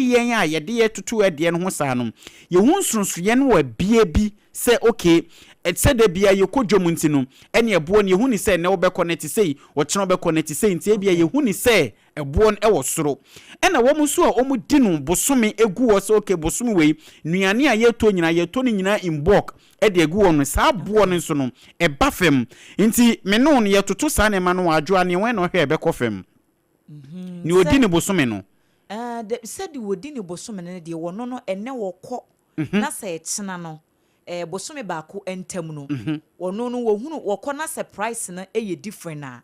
yɛn a yɛde yɛ toto ɛdeɛ no ho saa no, yɛhu nsonsonoeɛ no wɔ bea bi sɛ okay, sɛ da bia yɛkɔ dwom nti no, ɛne ɛboɔ no yɛhu ne sɛ ɛnɛ wobɛkɔ no te sei, ɔkyena wobɛkɔ no te sei, nti ebia yɛhu ne sɛ ɛboɔ no ɛwɔ soro. Ɛna wɔn nso a wɔn di no bosome egu hɔ sɛ okay, bosome wei nnuane a yɛtɔ nyinaa, yɛtɔ no nyinaa in bulk ɛde agu hɔ no, saa boɔ no nso no ɛba fam. Nti me no no yɛtoto saa nneɛma no wɔ adwoa nea wɔn na ɔhwɛ ɛbɛkɔ fam nea odi ne bosome no. Sɛde wɔdi ne bosome no deɛ, wɔno no ɛnɛ wɔkɔ na sɛ ɛkyena no bosome baako ntam no, wɔno no wɔhunu wɔkɔ na sɛ price no ɛyɛ different a,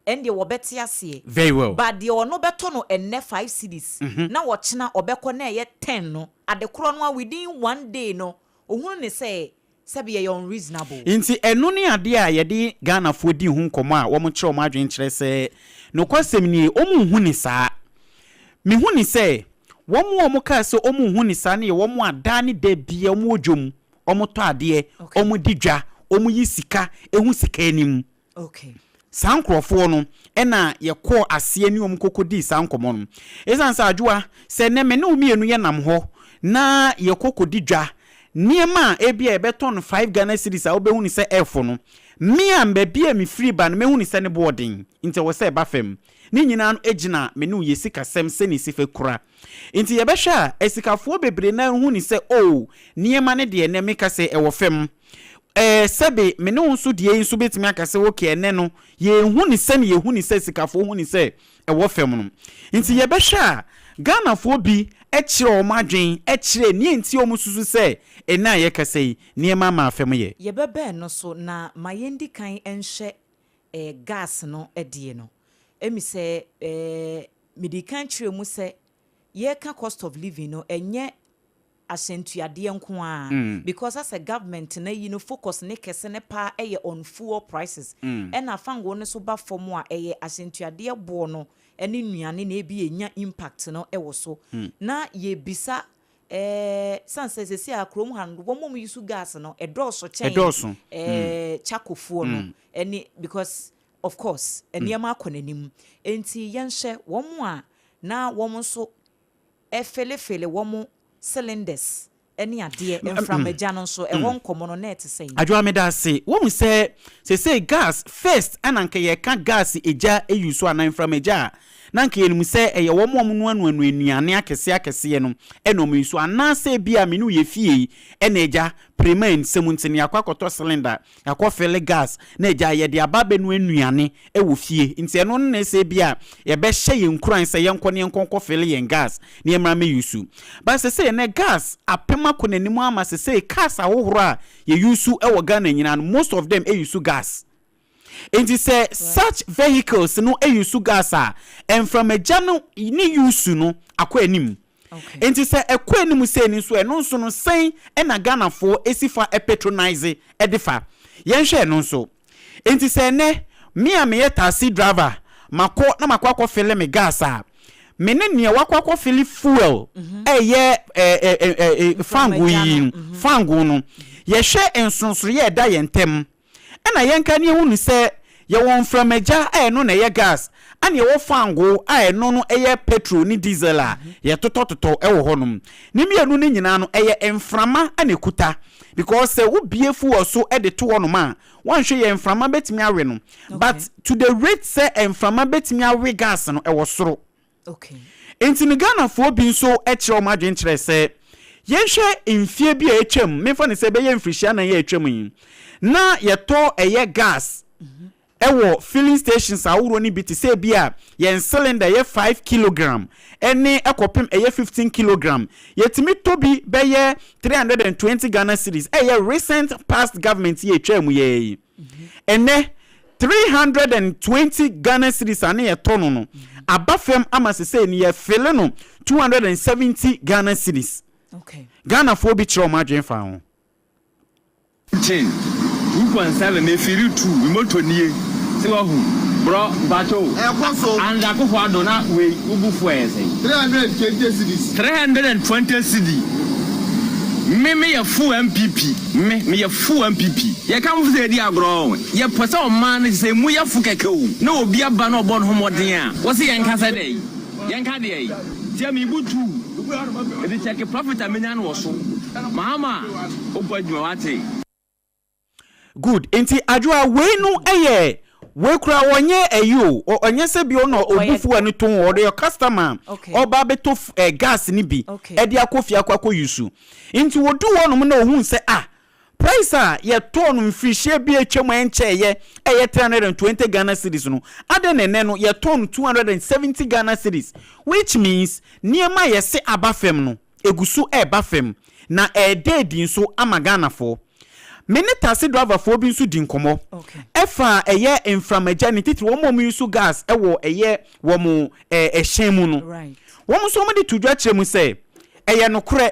ɛn deɛ wɔbɛte aseɛ. Very well. But deɛ ɔno bɛtɔ no ɛnɛ 5 cedis na wɔkyena ɔbɛkɔ na ɛyɛ 10 no, adekorɔ no a within one day no, ohunu ne sɛ sɛbi ɛyɛ unreasonable. Nti ɛno ne adeɛ a yɛde Ghanafoɔ di ho nkɔmmɔ a wɔn kyerɛ wɔn adwene kyerɛ sɛ nokwasɛm nie, wɔn nhu ne saa. Mehu ne sɛ wɔn a wɔn kaa sɛ wɔn nhu ne saa no yɛ wɔn a daa ne da bia wɔn wɔ dwom, wɔn tɔ adeɛ, wɔn di dwa, wɔn yi sika ehu sika anim. Saa nkurɔfoɔ no ɛna yɛkɔɔ aseɛ ne wɔn kɔkɔ dii saa nkɔmmɔ no. Ɛsiane sɛ adwoa sɛ nnɛ me ne wo mmienu yɛnam hɔ na yɛkɔ kɔdi dwa, nneɛma a ebi a yɛbɛtɔn no 5 Ghana cedis a wobɛhu ne sɛ ɛfo no, me a baabi a mefiri ba no, mɛhu ne sɛ ne boɔden nti ɛwɔ sɛ ɛba fam. Ne nyinaa no gyina me ne wo yɛ sikasɛm sɛne si fa kura. Nti yɛbɛhwɛ a, asikafoɔ bebree na hu ne sɛ o nneɛma no deɛ, nnɛ meka sɛ ɛwɔ fam. Sɛbe me ne wo nso deɛ yi nso bɛtumi aka sɛ okay, ɛnɛ no yɛnhu ne sɛne yɛhu ne sɛ sikafoɔ hu ne sɛ ɛwɔ fam no. Nti yɛbɛhwɛ a, Ghanafoɔ bi kyerɛ wɔn adwen, kyerɛ nea nti wɔn susu sɛ ɛnɛ a yɛkasa yi nneɛma ama afam yɛ. Yɛbɛbɛn no so na ma yɛndi kan nhwɛ gas no deɛ no. Emi sɛ mede kan kyerɛ mu sɛ yɛreka cost of living no, ɛnyɛ ahyɛntuadeɛ nko a, because asɛ government na yi no focus ne kɛse ne paa ɛyɛ on fuel prices. Ɛna fango no so ba fam a, ɛyɛ ahyɛntuadeɛ boɔ no ɛne nnuane na ebi enya impact no ɛwɔ so. Na yɛbisa san sɛ sɛsi a kurom ha no, wɔn a wɔyi so gas no ɛdɔɔso kyɛn Ɛdɔɔso. Charcoalfoɔ no ɛne, because of course nneɛma akɔ n'anim. Nti yɛnhyɛ wɔn a na wɔn nso ɛfill wɔn cylinders ɛne adeɛ mframagya no nso ɛhɔ nkɔmɔ no na ɛte sɛ yi. Adwoa, meda ase. Wɔn sɛ sesei gas first, ɛna nka yɛka gas egya eyi so anaa mframagya a, na nka yɛnim sɛ ɛyɛ wɔn a wɔn noanoa nnuane akɛseɛ akɛseɛ no ɛna wɔn yi so, anaasɛ bi a mene yɛ fie yi ɛna egya prema nsɛm nti no yɛakɔ akɔtɔ cylinder, yɛakɔ fill gas na egya yɛde aba abɛnoa nnuane ɛwɔ fie. Nti ɛno no na ɛsɛ bi a yɛbɛhyɛ yɛn nkuran sɛ yɛnkɔ ne yɛnkɔ nkɔ fill yɛn gas na yɛmmra mɛyi so. Ba sesei ɛnɛ gas apem akɔ n'anim ama sesei cars ahohoro a yɛyi so ɛwɔ Ghana nyinaa no, most of them ɛyi so gas. Nti sɛ such vehicles no ɛyi so gas a, mframagya no ne use no akɔ anim. Nti sɛ ɛkɔ anim sɛ ni nso, ɛno nso no sɛn ɛna Ghanafoɔ esi fa ɛpatronise ɛde fa? Yɛnhwɛ ɛno nso. Nti sɛ ɛnɛ me a meyɛ taxi driver makɔ na makɔ akɔ fill me gas a, me ne nea wakɔ akɔ fill fuel ɛyɛ ɛɛ ɛɛ ɛɛ fango yi no, fango no, yɛhwɛ nsonsonoeɛ a ɛda yɛn ntam. Ɛna yɛnka ne ehu no sɛ yɛwɔ mframagya a ɛno na ɛyɛ gas, ɛna yɛwɔ fango a ɛno no ɛyɛ petrol ne diesel a yɛtotɔtotɔ ɛwɔ hɔnom. Ne mmienu no nyinaa no ɛyɛ mframa ɛna ekuta, because sɛ wobie fuel so ɛde to hɔnom a, wɔnhwɛ yɛ mframa bɛtumi awe no, but to the rate sɛ mframa bɛtumi awe gas no ɛwɔ soro. Nti no Ghanafoɔ bi nso kyerɛ wɔn adwene kyerɛ sɛ yɛnhwɛ mfie bi a atwam, memfa ne sɛ ɛbɛyɛ mfirihyia 4 a atwam yi, na yɛtɔ ɛyɛ gas ɛwɔ filling stations ahodoɔ no bi te sɛ bi a yɛn cylinder ɛyɛ 5 kilogram ɛne ɛkɔpem ɛyɛ 15 kilogram, yɛtumi tɔ bi bɛyɛ 320 Ghana cedis. Ɛyɛ recent past government yɛ atwa mu yɛ yi. Ɛnɛ 320 Ghana cedis a ne yɛtɔ no aba fam ama sesei no yɛfill no 270 Ghana cedis. Ghanafoɔ bi kyerɛ wɔn adwene fa ho. 10 2.7 mefiri 2 moto nie sɛ wahu borɔ mpakyɛw. Ɛkɔ so. Anza Akufo Addo na wei wobu fo ɛyɛ sɛn? 320 cedis. 320 cedi. Me meyɛ full NPP, me meyɛ full NPP. Yɛka mo sɛ yɛdi agorɔ, yɛpɛ sɛ ɔman no sɛ mu yɛ fo kɛkɛ o, na obi aba na ɔbɔ ne ho mmɔden a wɔsɛ yɛnka sɛ dɛ yɛnka deɛ yi tia mebu tu. Enti check profit a menya no wɔ so. Mahama wobɔ adwuma wate. Good nti Adwoa wei no yɛ wei koraa ɔnyɛ ɛyi o ɔnyɛ sɛ bi ɔna ɔbu fuel no tɔn o ɔyɛ customer a ɔba abɛtɔ eh, gas no bi ɛde akɔ fie akɔ akɔ use nti wɔdu hɔ nom na ɔhuu sɛ ah price a yɛtɔɔ no mfirihyia bi atwam a ɛnkyɛɛyɛ ɛyɛ 320 Ghana cedis no adɛn na ɛnɛ no yɛtɔn no 270 Ghana cedis, which means nneɛma a yɛse aba fam no Ɛgu so reba fam, na ɛreda adi nso ama Ghanafoɔ. Me ne taxi driverfoɔ bi nso di nkɔmmɔ ɛfa ɛyɛ mframagya, ne titiri wɔn a wɔn use gas wɔ ɛyɛ wɔn ɛhyɛn mu no. Wɔn nso wɔde to dwa kyerɛ mu sɛ ɛyɛ nokorɛ,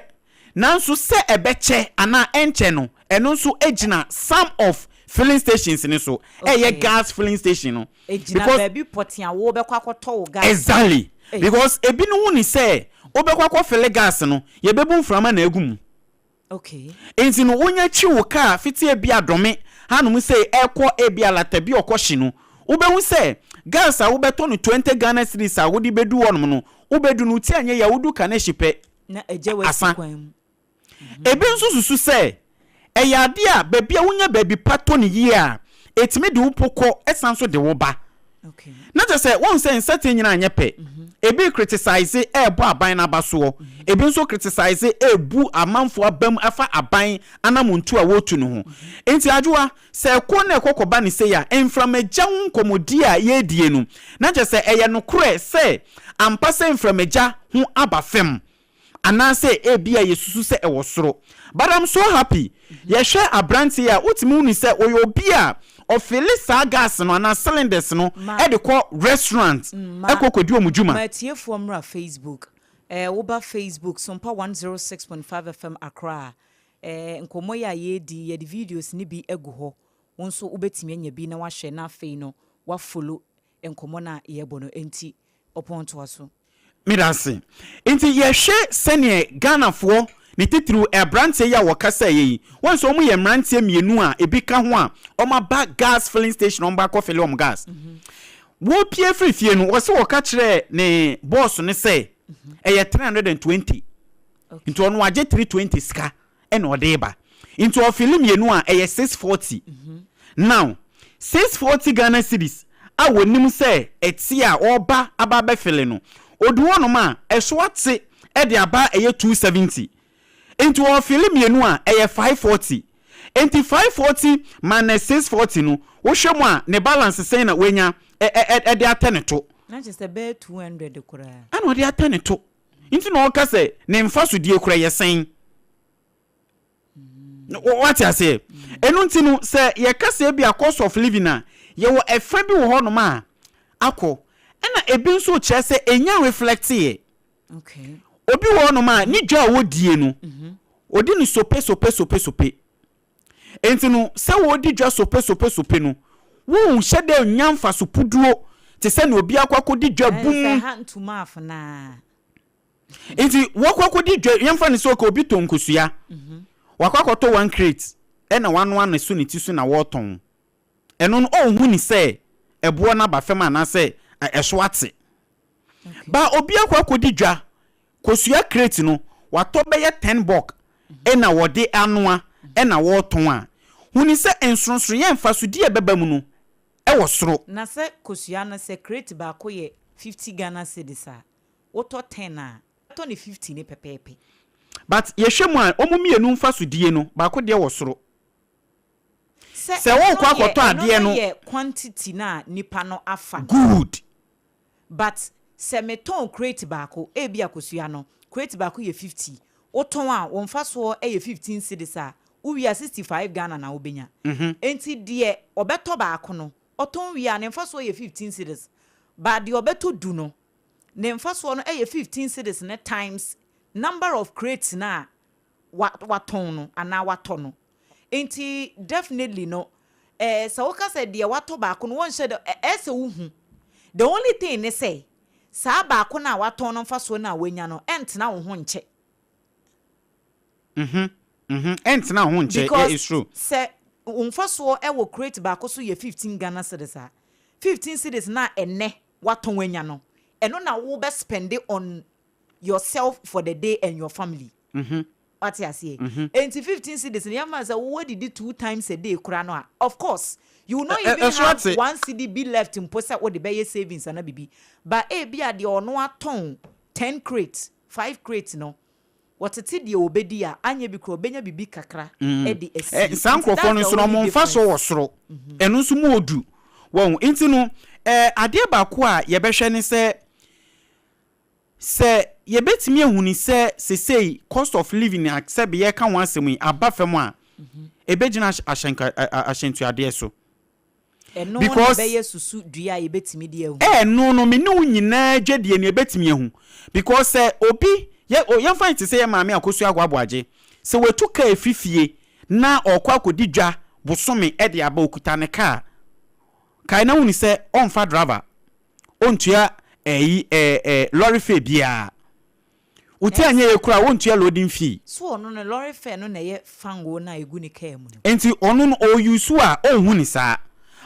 nanso sɛ ɛbɛkyɛ anaa ɛnkyɛ no, ɛno nso gyina some of filling stations no so, ɛyɛ gas filling station no. Egyina baabi pɔtee a wobɛkɔ akɔtɔ wo gas. Exactly. Because ebinom hu no sɛ wobɛkɔ akɔ fille gas no, yɛbɛbu mframa na agu mu. Okay. Nti no wonya twi wo car fiti ebia Dome hanom sei ɛkɔ ebia Latabi Ɔkɔhye no, wobɛhu sɛ gas a wobɛtɔ no 20 Ghana cedis a wode bɛdu hɔnom no, wobɛdu no wo ti anyɛ yie a wodu Kaneshie pɛ, Na agya wo asi asa. kwan mu. Ebi nso susu sɛ ɛyɛ ade a baabi a wunya baabi pa tɔ no yie a, etumi de wo po kɔ san nso de wo ba. Na kyerɛ sɛ, woahu sɛ nsateaa nyinaa nyɛ pɛ. Ebi rekritisize rebɔ aban no aba soɔ, ebi nso kritisize rebu amanfoɔ abam afa aban anamontuo a wɔretu no ho. Enti Adwoa, sɛ ɛkɔ na ɛkɔ kɔba no sei a, mframagya ho nkɔmmɔdie a yɛredie no, na kyerɛ sɛ ɛyɛ nokorɛ sɛ ampa sɛ mframagya ho aba fam. Anaasɛ ebia yɛsusu sɛ ɛwɔ soro. But I'm so happy. Yɛhwɛ aberanteɛ yi a, wotumi hu no sɛ ɔyɛ obi a ɔfille saa gas no anaa cylinders no de kɔ restaurant kɔ kɔdi wɔn dwuma. Ma atiefoɔ mmra Facebook. Eh, woba Facebook, Sompa 106.5 FM Accra a, eh, nkɔmmɔ yi a yɛredi yi, yɛde videos no bi agu hɔ. Wo nso wobɛtumi anya bi na woahwɛ na afei no woafollow nkɔmmɔ no a yɛrebɔ no. Enti, Ɔpɔn toa so. Medase. Nti yɛhwɛ sɛdeɛ Ghanafoɔ, ne titiriw abranteɛ yi a wɔkasaeɛ yi, woahu sɛ wɔn yɛ mmeranteɛ mmienu a ebi ka ho a wɔn aba gas filling station a wɔn ba akɔ fille wɔn gas. Wɔrepue firi fie no, wɔse wɔka kyerɛɛ ne boss no sɛ ɛyɛ 320. Nti ɔno wagye 320 sika. ɛna ɔde reba nti ɔfili mmienu a ɛyɛ 640 now 640 Ghana cedis a wɔnim sɛ ɛte a ɔreba aba abɛfili no ɔdu hɔnom a ɛso ate ɛde aba ɛyɛ 270 nti ɔfili mmienu a ɛyɛ 540 nti 540 minus 640 no wohwɛ mu a ne balance sɛn na wanya ɛde atɛ ne to. Na kyerɛ sɛ ɛbɛyɛ 200 koraa. Ɛna ɔde atɛ ne to. Nti na ɔka sɛ ne mfasodie kora yɛ sɛn? Wate aseɛ? Ɛno nti no, sɛ yɛka sɛ ebi a cost of living a, yɛwɔ ɛfa bi wɔ hɔnom a akɔ, ɛna ebi nso kyerɛ sɛ ɛnya reflecteɛ. Obi wɔ hɔnom a ne dwa a ɔdie no, ɔdi no sope sope sope sope. Enti no, sɛ wɔredi dwa sopesopesope no, wonhyɛ da nnya mfaso puduo te sɛ nea obi akɔ akɔdi dwa bum. Ɛɛ, sɛ ha ntoma afenaa. Enti wɔkɔ akɔdi dwa, yɛmfa no sɛ okay, obi tɔ nkosua, wakɔ akɔtɔ one crate ɛna wanoa no so ne ti so na wɔretɔn. Ɛno no, ɔnhu no sɛ ɛboɔ no aba fam anaasɛ ɛso ate. Ba obi akɔ akɔdi dwa, kosua crate no, watɔ bɛyɛ ten buck na wɔde anoa na wɔretɔn a, huni sɛ nsonsonoeɛ mfasodie a ɛbɛba mu no wɔ soro. Na sɛ kosua no, sɛ crate baako yɛ 50 Ghana cedis a, wotɔ ten a, wobɛtɔ no 50 no pɛpɛɛpɛ. But yɛhwɛ mu a, wɔn mmienu mfasodie no, baako deɛ wɔ soro. Sɛ Sɛ ɛno worekɔ yɛ, akɔtɔ ɛno adeɛ no no. yɛ quantity no a nipa no afa no. Good. But sɛ me tɔn crate baako, ebia kosua no, crate baako yɛ 50, wo tɔn a wo mfasoɔ yɛ 15 cedis a, wo wie a 65 Ghana na wo bɛnya. Enti deɛ ɔbɛtɔ baako no, ɔtɔn wie a ne mfasoɔ yɛ 15 cedis, but deɛ ɔbɛtɔ du no, ne mfasoɔ no yɛ 15 cedis no times number of crates no a wa watɔn no anaa watɔ no. Nti definitely no eh, sɛ woka sɛ deɛ watɔ baako no wɔnhyɛ da ɛ ɛyɛ sɛ wohu. The only thing ne sɛ saa baako no a watɔn no mfasoɔ no a wanya no ɛntena wo ho nkyɛ. Mhm, mhm, ɛntena wo ho nkyɛ, yeah, Because it's true. sɛ wo mfasoɔ wɔ crate baako so yɛ 15 Ghana cedis a, 15 cedis no a ɛnnɛ watɔn anya no, ɛno na wobɛ spende on. yourself for the day and your family. Wate aseɛ? Enti 15 cedis no, yɛmfa sɛ wowɔ two times a day koraa no a, of course you will not even have 1 cedi be left mpo sɛ wode bɛyɛ savings ana bibi. But ebi a deɛ ɔno atɔn 10 crate, 5 crate no, wɔtete deɛ wɔbɛdi a, anyɛ bi kora ɔbɛnya bibi kakra ɛde asi. Saa nkurɔfoɔ no nso no, ɔmo mfa so wɔ soro, ɛno nso mu odu wɔn. Nti no adeɛ baako a yɛbɛhwɛ ne sɛ yɛbɛtumi ehuni sɛ sesei cost of living a sɛbi yɛka ho asɛm yi aba fam a, ebɛgyina ahyɛnka ahyɛntuadeɛ so. Ɛno na ɛbɛyɛ susu dua a yɛbɛtumi de ahu. Ɛno no, me ne wo nyinaa dwa deɛ ne yɛbɛtumi ahu, because sɛ obi yɛ yɛmfa ne te sɛ yɛ maame Akosua Agoaboagye, sɛ watu kaa efi fie na ɔkɔ akɔdi dwa bosome ɛde aba, okuta ne kaa kae na wuni sɛ ɔmfa driver, ɔntua ɛyi ɛɛ ɛɛ lorry fare biara, wotu anyɛ yɛ kura, wɔntua loading fee. So ɔno no, lorry fare no na ɛyɛ fango na egu ne kaa mu no. Nti ɔno no ɔyusu a ɔnhu ne saa.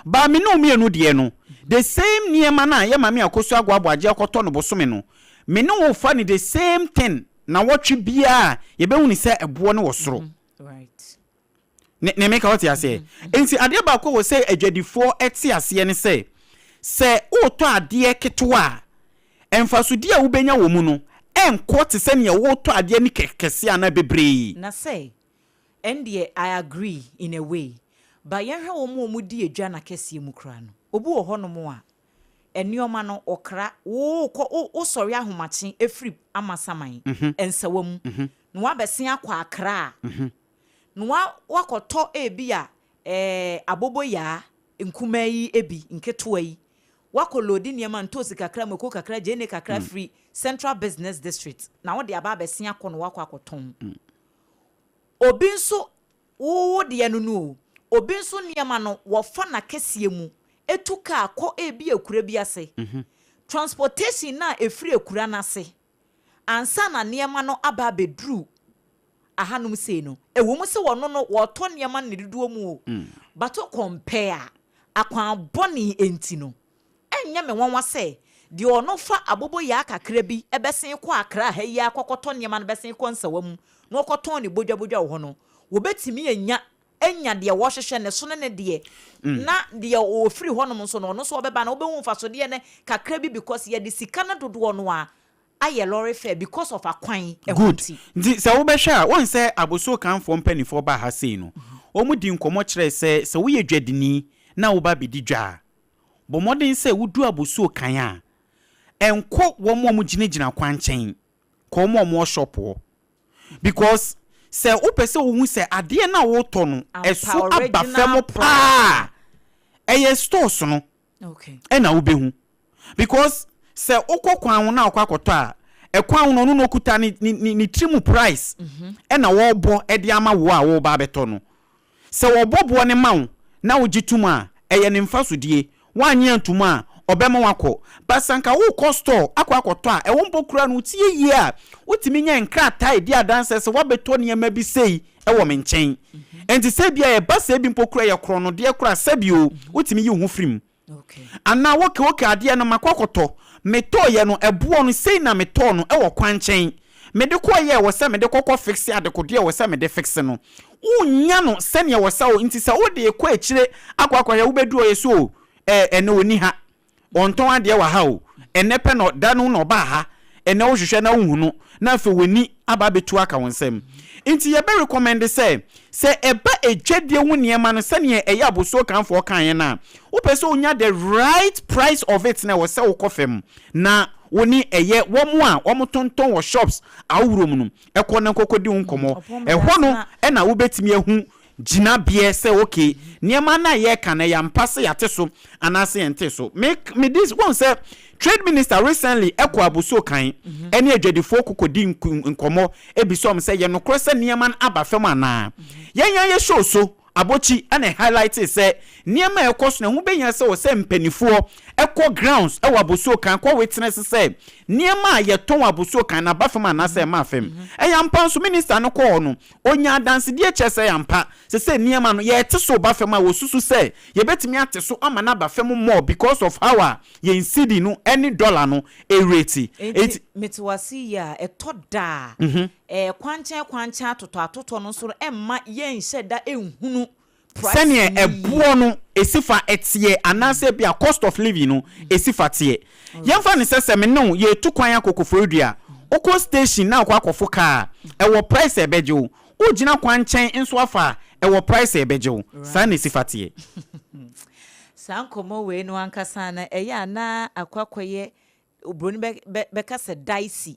Baami ne mmienu deɛ no, the same nneɛma no a yɛ maame Akosua Agoaboagye akɔtɔ no bosome no, me ne wo fa ne the same thing na wɔtwe biara, yɛbɛhu ne sɛ ɛboɔ no wɔ soro. Ne meka, wɔte aseɛ? Nti adeɛ baako wɔ sɛ adwadifoɔ te aseɛ ne sɛ wotɔ adeɛ ketewa a, mfasodie a wobɛnya wɔ mu no ɛnkɔ te sɛ nea wotɔ adeɛ ne kɛseɛ anaa bebree. Na sɛ ɛndeɛ I agree in a way, but yɛnhwɛ wɔn a wɔdi edwa na kɛseɛ mu koraa no, obi wɔ hɔnom a nneɛma no ɔkra wokɔ wosɔre ahomakye efiri Amasaman Nsawa mu na wabɛsen akɔ Akra a, na wakɔtɔ ebi a aboboyaa nkumaa yi, ebi nketewa yi, wakɔ load nneɛma, ntoosi kakra, mako kakra, gyeene kakra firi Central Business District na wɔde aba abɛsen akɔ na wakɔ akɔtɔn. Obi nso wowo deɛ no no o, obi nso nneɛma no wɔfa n'akɛseɛ mu etu kaa kɔ ebi ekura bi ase. Transportation na efiri ekura n'ase ansa na nneɛma no aba abɛduru ahanom sei no, ɛwɔ mu sɛ wɔno no wɔtɔ nneɛma no ne dodoɔ mu o, but compare a, akwan bɔne enti no, ɛnyɛ me nwanwa sɛ deɛ ɔno fa aboboyaa kakra bi ɛbɛsen kɔ Akra ha yi akɔkɔtɔ nneɛma no bɛsen kɔ Nsawa mu na ɔkɔtɔn ne bodwabodwa wɔ hɔ no, wɔbɛtumi anya deɛ wɔhwehwɛ ne so ne deɛ na deɛ ɔfiri hɔnom nso no, ɔno nso ɔbɛba na wobɛhu mfasodeɛ ne kakra bi, because yɛde sika no dodoɔ no a ayɛ lorry fare because of akwan ɛho. Good. Nti Nti sɛ wobɛhwɛ a, wɔn sɛ abosuo kanfoɔ mpanimfoɔ baa ha sei no, wɔn di nkɔmmɔ kyerɛ sɛ woyɛ dwadini na woba bɛdi dwa a, bɔ mmɔden sɛ wodu abosuo kan a, ɛnkɔ wɔn a wɔgyinagyina kwan nkyɛn, kɔ wɔn a wɔwɔ shop hɔ, because sɛ wopɛ sɛ wohu sɛ adeɛ no a wotɔ no ɛso aba fam paa, ɛyɛ stores no ɛna wobɛhu, because sɛ wokɔ kwan ho na wokɔ akɔtɔ a, ɛkwan ho no, ɔno na okuta ne tiri mu price ɛna wɔrebɔ ɛde ama wo a wɔreba abɛtɔ no. Sɛ wɔbɔ boɔ ne ma wo na wogye tom a, ɛyɛ ne mfasodie. Woanye antom a, ɔbɛma wakɔ. Basanka wokɔ store akɔ akɔtɔ a, ɛwɔ mpo kura no, wotie yie a, wotumi nya nkrataa edi adanse sɛ woabɛtɔ nneɛma bi sei ɛwɔ me nkyɛn. Nti sɛ bia ɛba sɛ bi mpo kura yɛ korɔnodeɛ kora, sɛbi o, wotumi yi wo ho firi mu anaa woke adeɛ no makɔ akɔtɔ, metɔɔyɛ no ɛboɔ no sei na metɔɔ no ɛwɔ kwan nkyɛn, mede kɔɔyɛ ɛwɔ sɛ mede kɔkɔ fix adekodeɛ ɛwɔ sɛ mede fix no, wonya no sɛnea wɔ sɛ wo. Nti sɛ wode kɔ akyire akɔ akɔhwɛ, wobɛdu ɔyɛ so o, ɛnɛ ɔni ha, ɔntɔn adeɛ wɔ ha o, ɛnɛ pɛ na da no na ɔbaa ha, ɛnɛ wohwehwɛ na wohu no na afei w'ani aba abɛtu aka wo nsam. Nti yɛbɛ recommend sɛ ɛba edwadie ho nneɛma no, sɛnea ɛyɛ abosuo kanfoɔ kaeɛ no a, wopɛ sɛ wonya the right price of it na ɛwɔ sɛ wokɔ fam na wo ne ɛyɛ wɔn a wɔn tontɔn wɔ shops ahodoɔ mu no ɛkɔ na nkɔkɔ di ho nkɔmɔ. Ɛhɔ no ɛna wobɛtumi ahu gyinabeɛ sɛ okay, nneɛma no a yɛreka no, ɛyɛ ampa sɛ yɛate so anaasɛ yɛnte so. Me this wɔn sɛ trade minister recently ɛkɔ abosuo kan ɛne adwadifoɔ kɔkɔdi nkɔmɔ ebisa wɔn sɛ yɛ nokorɛ sɛ nneɛma no aba fam anaa. Yɛn yɛn yɛ show so abɔkyi ɛna highlight sɛ nneɛma a ɛkɔ so na ɛho bɛnya sɛ wɔ sɛ mpanimfoɔ. Ɛkɔ grounds ɛwɔ Abosuo Kan kɔ witness sɛ nneɛma a yɛtɔn wɔ Abosuo Kan no aba fam anaasɛ ɛmmaa fam. Ɛyɛ ampa nso, minister no kɔɔ hɔ no, ɔnyaa adansedie kyerɛ sɛ ɛyɛ ampa sɛ sɛ nneɛma no yɛrete so reba fam a wɔsusu sɛ yɛbɛtumi ate so ama no aba fam more because of how a yɛn cedi no ne dollar no rate. Enti Enti. mete wo ase yie a, ɛtɔ da a, ɛɛ kwankyɛn kwankyɛn atotɔ atotɔ no nso no ɛmma yɛnhyɛ da nhunu price Sɛdeɛ no yie. ɛboɔ no si fa teɛ anaasɛ ebia cost of living no si fa teɛ. Yɛmfa no sɛ sɛ me ne wo yɛretu kwan akɔ Koforidua a, wokɔ station na wokɔ akɔfo car a, ɛwɔ price a ɛbɛgye wo. Wogyina kwan nkyɛn nso afa a, ɛwɔ price a ɛbɛgye wo. Saa na ɛsi fa teɛ. Saa nkɔmmɔ wei no ankasa no, ɛyɛ a na akɔ akɔyɛ Oburoni bɛ bɛ bɛka sɛ dicey.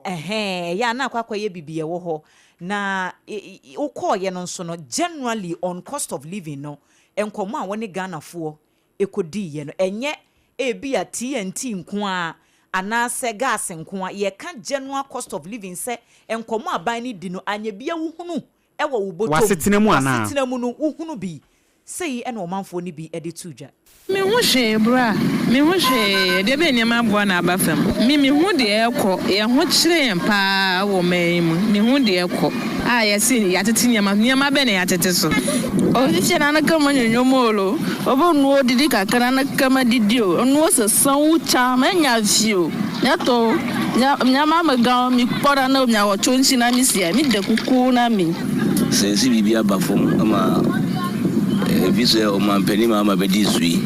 Ɛhɛn, ɛyɛ a na akɔ akɔyɛ biribi ɛwɔ hɔ. Na wokɔɔeɛ no nso no, generally on cost of living no, nkɔmmɔ a wo ne Ghanafoɔ kɔdiiɛ no, ɛnyɛ ebia TNT nko ara anaasɛ gas nko ara. Yɛka general cost of living sɛ nkɔmmɔ a aban no di no, anyɛ bi a wohunu wɔ wo bɔtɔ mu, W'asetena mu anaa? w'asetena mu no, wohunu bi. Sei na ɔmanfoɔ no bi de too dwa. Me ho hwee bra, me ho hwee, deɛ bɛn nneɛma aboa na aba fam? Me me hu deɛ ɛrekɔ, yɛn ho kyere yɛn paa wɔ ɔman yi mu, me hu deɛ ɛrekɔ a yɛse yɛatete nneɛma so, nneɛma bɛn na yɛatete so? Ofifia naneke menyonyo o lo, wobe nuwo didi gake naneke medidi o, enuwo sesẽ wu tsã, menya vi o. Mía tɔwo, mía, míaƒe amegãwo, mikpɔ ɖa ne miawɔ tso eŋuti na mí sia, míɖe kuku na mi. Sɛ yɛse biribi aba fam ama efi sɛ ɔmanpanin Mahama bɛdii so yi,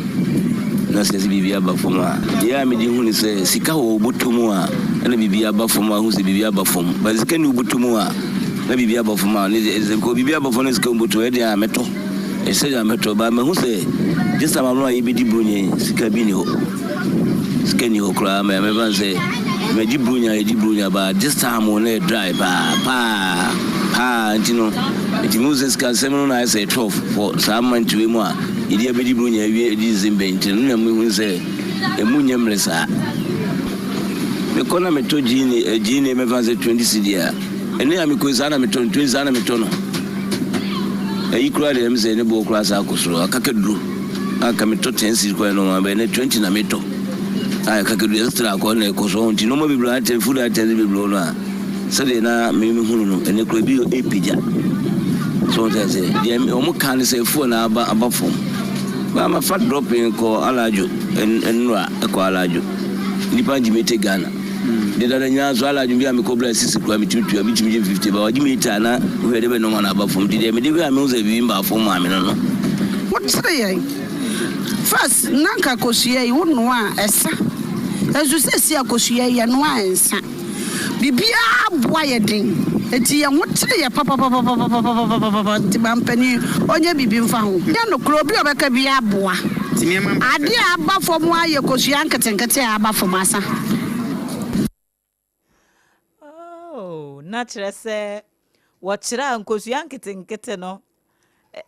na sɛ yɛse biribi aba fam a, deɛ a mede hu ne sɛ sika wɔ wo bɔtɔ mu a, ɛna biribi aba fam a, wohu sɛ biribi aba fam. But sika nni wo bɔtɔ mu a, na biribi aba fam a, ne deɛ, sɛ biribi aba fam na sika wɔ bɔtɔ mu a, ɛdeɛ a mɛtɔ. Ɛsɛ sɛ mɛtɔ, but mahu sɛ this time around a yɛbɛdi Buronya yi, sika bi nni hɔ. Sika nni hɔ koraa mɛ mɛfa no sɛ mɛgye bronya yɛgye bronya ba this time na yɛ dry paa paa paa nti no nti mu sɛ sika nsɛm no na ayɛ sɛ 12 for saa month wei mu a yɛde abɛgye bronya awie ɛdi December nti no na mehu sɛ ɛmu nyɛ mmerɛ saa mekɔ na metɔ gyeene gyeene mɛfa sɛ 20 cedi a ɛne a mekɔ saa na metɔ no 20 saa na metɔ no ayi koraa deɛ ɛm sɛ ne boɔ koraa saa akɔ soro akakaduro. Anka metɔ ten cedis koraa no ma bɛyɛ ne 20 na metɔ. A ɛka kedu extra akɔ na ɛkɔ so nti nneɛma bebree item food items bebree wɔ no a sɛdeɛ na me mehunu no ɛnɛ koraa bi ɛpagya. So wɔn sɛ deɛ wɔn ka ne sɛ fuel na aba fam. Ba ma fa dropping kɔ Alajo nnura ɛkɔ Alajo. Nipa ntumi te Ghana. De dada nyinaa nso Alajo bi a mekɔ bla sisi koraa metumi tua bi tumi gye 50 ba wagye me ta na wohwɛ de bɛ nneɛma na aba fam nti deɛ mede hwɛ a mehu sɛ biribi mba fam maa me no no. Wokyere yɛn. First na nka kosua yi wo noa a ɛsa nso seesei a kosua yi yɛnoa a ɛnsa. Biribiara boa yɛ den nti yɛn ho kyere yɛ papapapapapapapapa nti mampanin ɔnyɛ biribi mfa ho. Nyɛ nokorɛ obi a ɔbɛka biara boa. Adeɛ a aba fam ara yɛ kosua nketenkete a aba fam asa. Oh, na kyerɛ sɛ wɔkyerɛ a nkosua nketenkete no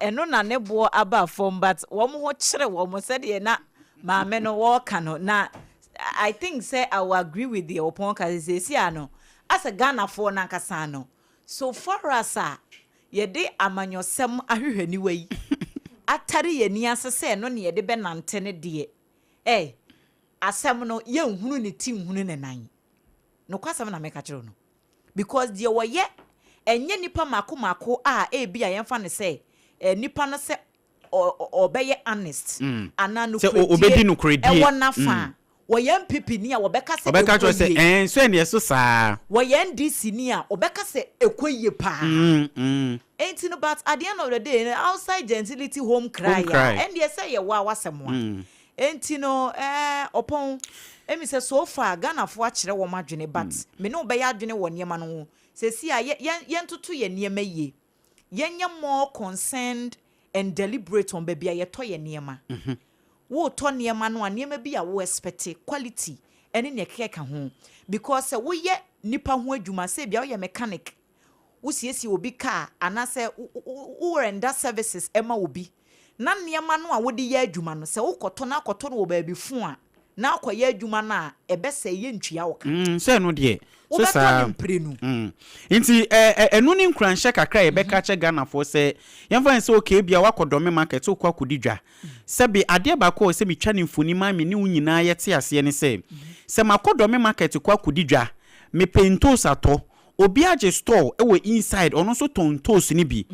ɛno na ne boɔ aba fam, but wɔn ho kyere wɔn sɛdeɛ na maame no wɔreka no. Na I think sɛ I will agree with deɛ wɔpɔn ka sɛ seesie a no asɛ Ghanafoɔ no ankasa no, so far as a yɛde amanyɔsɛm ahwehwɛniwa yi atare yɛn ani ase sɛ ɛno ne yɛde bɛnante no deɛ, asɛm no yɛnhunu ne ti nhunu ne nan. Nokwasɛm na meka kyerɛ wo no, because deɛ wɔyɛ ɛnyɛ nipa mako mako a ebi a yɛmfa no sɛ nipa no sɛ ɔbɛyɛ honest anaa sɛ obɛdi nokorɛdie nokorɛdie ɛwɔ n'afa a, wɔyɛ NPP ni a wɔbɛka sɛ ɔbɛka ɛkɔ kyerɛ sɛ yie. Ɛn so ɛneɛ so saa. Wɔyɛ NDC ni a wɔbɛka sɛ ɛkɔ yie paa. Enti no, but at the end of the day no, outside gentility home cry home a cry. Ɛndeɛ sɛ yɛwɔ a wasɛm a. Enti no ɔpɔn emi sɛ so far Ghanafoɔ akyerɛ wɔn adwene, but me ne wo bɛyɛ adwene wɔ nneɛma no ho. Seesei a yɛ yɛn yɛntoto yɛn nneɛma yie. Yɛnyɛ more concerned and deliberate on baabi a yɛtɔ yɛn nneɛma. Woretɔ nneɛma no a, nneɛma bi a wo expect quality ɛne nea ɛkeka ho. Because sɛ woyɛ nipa ho adwuma, sɛ ebia woyɛ mechanic, wosiesie obi car anaasɛ wo render services ɛma obi, na nneɛma no a wode yɛ adwuma no, sɛ wokɔtɔ na akɔtɔ no wɔ baabi fo a, na akɔyɛ adwuma no a, ɛbɛsɛe, yɛntua wo ka. Sɛ ɛno deɛ, sɛ Wobɛtɔ saa. no mprenu. Nti ɛno ne nkuranhyɛ kakra a yɛbɛka akyerɛ Ghanafoɔ sɛ, yɛmfa no sɛ okay ebia woakɔ Dɔme market, wokɔ akɔdi dwa. Sɛbe adeɛ baako a ɛwɔ sɛ metwa no mfoni ma me ne wo nyinaa yɛte aseɛ ne sɛ, sɛ makɔ Dɔme market kɔ akɔdi dwa, mepɛ ntoos atɔ, obi agye store wɔ inside, ɔno nso tɔn ntoos no bi.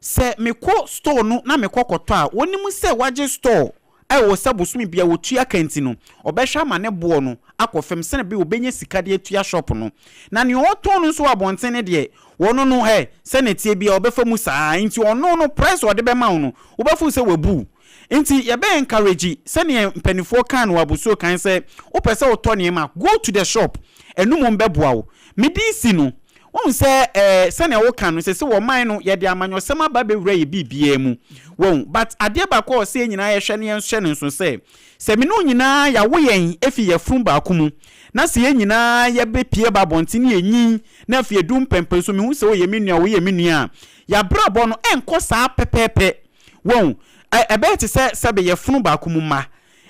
Sɛ mekɔ store no na mekɔ kɔtɔ a, wɔnim sɛ wagye store a ɛwɔ sɛ bosome biara wɔtua ka nti no, ɔbɛhwɛ ama ne boɔ no akɔ fam sɛnea ɛbɛyɛ ɔbɛnya sika de atua shop no. Na nea ɔtɔn no nso wɔ abɔnten no deɛ, wɔno no ɛ, sɛnea ɛteɛ biara ɔbɛfa mu saa ara. Nti ɔno no price a ɔde bɛma wo no, wobɛfeel sɛ wabu wo. Nti yɛbɛ encourage sɛnea mpaninfoɔ kaa no wɔ abosuo kan sɛ wopɛ sɛ wotɔ nneɛma a, go to the shop, ɛno mmom bɛboa wo. Me din si no, Woahu sɛ eh, sɛnea woka no, sese wɔ man no, yɛde amanyɔsɛm aba abɛwura yɛ biribiara mu. Wahu? But adeɛ baako a ɔsɛ yɛn nyinaa yɛhwɛ na yɛnhyɛ no nso sɛ, sɛ me ne wo nyinaa yɛawo yɛn afi yafunu baako mu, na sɛ yɛn nyinaa yɛbɛpue ba abɔnten na yɛnyin, na afei yɛdu mpɛmpɛn so, mehu sɛ woyɛ me nua, woyɛ me nua a, yɛabrabɔ no ɛnkɔ saa pɛpɛɛpɛ. Wahu? Ɛ, ɛbɛyɛ te sɛ sɛbe yafunu baako mu mma.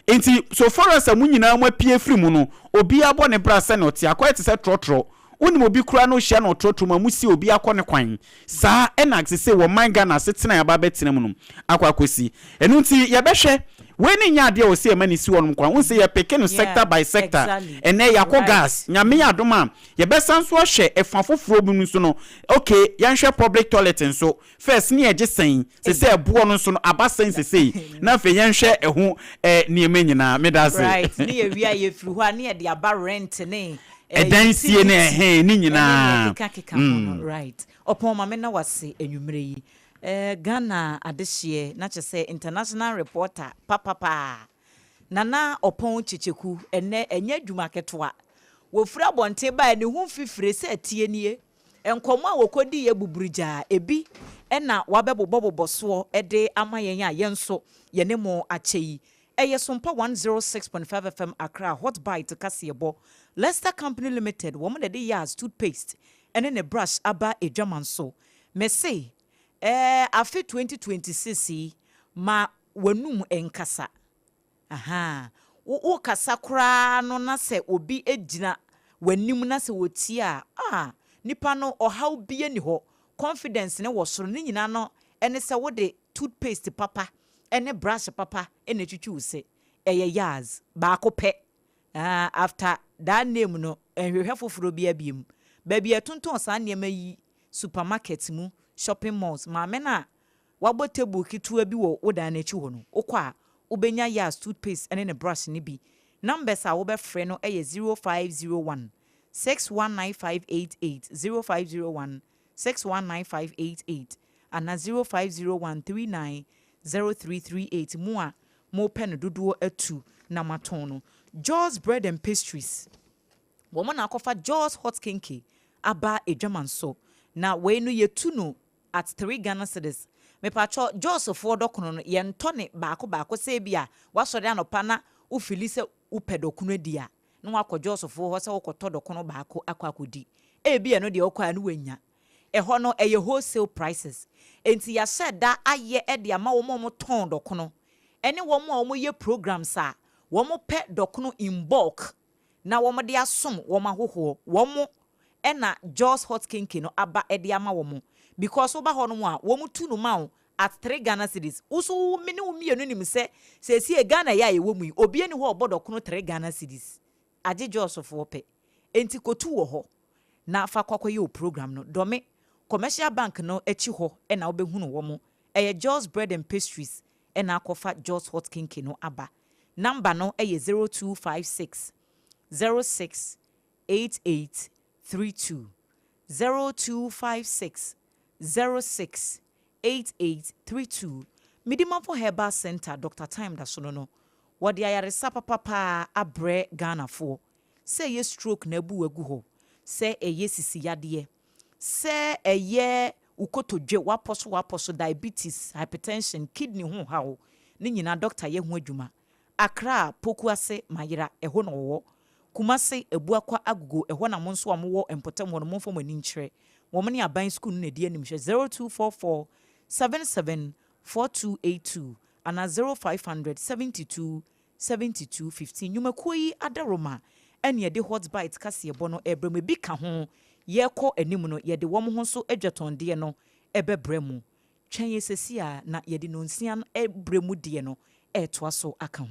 Enti, so far as a mo nyinaa moapue afiri mu no, obiara bɔ ne bra sɛnea ɔte, akɔyɛ te sɛ trɔtrɔ. Wonim obi koraa na ohyia no wɔ trɔtrɔ mu a, musie obi akɔ ne kwan. Saa na sesei wɔ man Ghana asetena a yɛaba abɛtena mu no akɔ akɔsi. Ɛno nti yɛbɛhwɛ. Wei no nyɛ adeɛ a ɛwɔ sɛ yɛma no si hɔnom kwan. Wohu sɛ yɛpeke no sector by sector. Ɛnnɛ yɛakɔ gas. Nyame yɛ adom a, yɛbɛsan nso ahwɛ ɛfa foforɔ bi mu nso no. Okay, yɛnhwɛ public toilet nso. First ne yɛgye sɛn, sesei ɛboɔ no nso no aba sɛn sesei, na afei yɛnhwɛ ɛho nneɛma nyinaa. Meda ase. Right, ne yɛwie a yɛfiri hɔ a ne yɛde aba rent ne Ɛdan sie ne utility ɛhɛn ne ɛne nea nyinaa. ɛkeka keka ho no. Right. Ɔpɔn ma me na wase anwummerɛ yi. Eh, Ghana adehyeɛ na kyerɛ sɛ international reporter papapaa. Nana Ɔpɔn Kyekyeku ɛnnɛ ɛnyɛ adwuma ketewa. Wɔfiri abɔnten baeɛ ne ho mfifire sɛ atie nie. Nkɔmmɔ a wɔkɔdiiɛ buburugyaa, ebi na wɔabɛbobɔbobɔ soɔ de ama yɛn a yɛn nso yɛne mo akyɛ yi. Ɛyɛ Sompa 106.5 FM Accra Hot Bite kaseɛbɔ. Lester Company Limited, wɔn na ɛde Yaz toothpaste ne ne brush aba adwaman so. Mese, ɛɛ afe 2026 yi, ma w'anum nkasa. Ahaa. Wo wokasa koraa no na sɛ obi gyina w'anim na sɛ otie a, ah, nipa no ɔhaw biara nni hɔ. Confidence no wɔ soro. Ne nyinaa no ne sɛ wode toothpaste papa ne brush papa na etwitwi wo se. Ɛyɛ Yaz. Baako pɛ. Ah, after that name no, nhwehwɛ foforɔ biara biom. Baabi a yɛtontɔn saa nneɛma yi, supermarket mu, shopping malls, maame no a Wɔabɔ table ketewa bi wɔ wo dan no akyi hɔ no, wokɔ a, wobɛnya Yaz toothpaste ne ne brush no bi. Numbers a wobɛfrɛ no yɛ 0501 619588, 0501 619588 anaa 0501 390338. Mo a mopɛ no dodoɔ atu na moatɔn no, Jaws Bread and Pastries, wɔn na akɔfa Jaws Hot Kenkey aba adwaman so. Na wei no yɛtu no at 3 Ghana cedis. Mepakyɛw, Jos foɔ dɔkono no yɛntɔ ne baako baako sɛ ebia wasɔre anɔpa na wo feeli sɛ wopɛ dɔkono adi a na wakɔ Jos foɔ hɔ sɛ wokɔtɔ dɔkono baako akɔ akɔdi. Ebia ɛno deɛ wokɔ a na wanya. Ɛhɔ no ɛyɛ wholesale prices. Enti yɛahyɛ da ayɛ de ama wɔn a wɔtɔn dɔkono ɛne wɔn a wɔyɛ programs a wɔpɛ dɔkono in bulk na wɔde asom wɔn ahohoɔ. Wɔn ɛna Jos Hot Kenkey no aba de ama wɔn because woba hɔ nom a wɔn tu no ma wo at 3 Ghana cedis. Wo nso wo me ne wo mmienu nim sɛ seesie Ghana yi a yɛwɔ mu yi obi ani hɔ a ɔbɔ dɔkono 3 Ghana cedis agye Jos foɔ pɛ. Enti kɔtu wɔ hɔ na fa kɔ akɔyɛ wo program no. Dɔme Commercial Bank no akyi hɔ na wobɛhunu wɔn. Ɛyɛ Jos Bread and Pastries ɛna akɔfa Jos Hot Kenkey no aba. Number no yɛ 0256 06 8832, 0256 06 8832. Medimafo Herbal Center, Dr. Time da so no, wɔde ayaresa papapaa abrɛ Ghanafoɔ. Sɛ ɛyɛ stroke na abu agu hɔ, sɛ ɛyɛ sisi yadeɛ, sɛ ɛyɛ wo kotodwe wapɔ so wapɔ so, diabetes, hypertension, kidney ho haw, ne nyinaa doctor yɛ ho adwuma. Accra, Pokuase, Mayera, ɛhɔ na wɔwɔ. Kumase, Abuakwa, Agogo, ɛhɔ na mo nso a mowɔ mpɔtam hɔ no momfa mo ani nkyerɛ. Wɔn ne aban sukuu no na ɛdi anim hwɛ 0244 77 4282 anaa 0500 72. 72 15. Nnwumakuo yi adaworoma ɛne yɛde Hot Bite kaseɛbɔ no ɛbrɛ mu. Ebi ka ho, yɛrekɔ anim no, yɛde wɔn ho nso adwatɔndeɛ no ɛbɛbrɛ mu. Twɛn yɛ sɛsi a na yɛde nonsia no ɛbrɛ mu deɛ no ɛretoa so aka ho.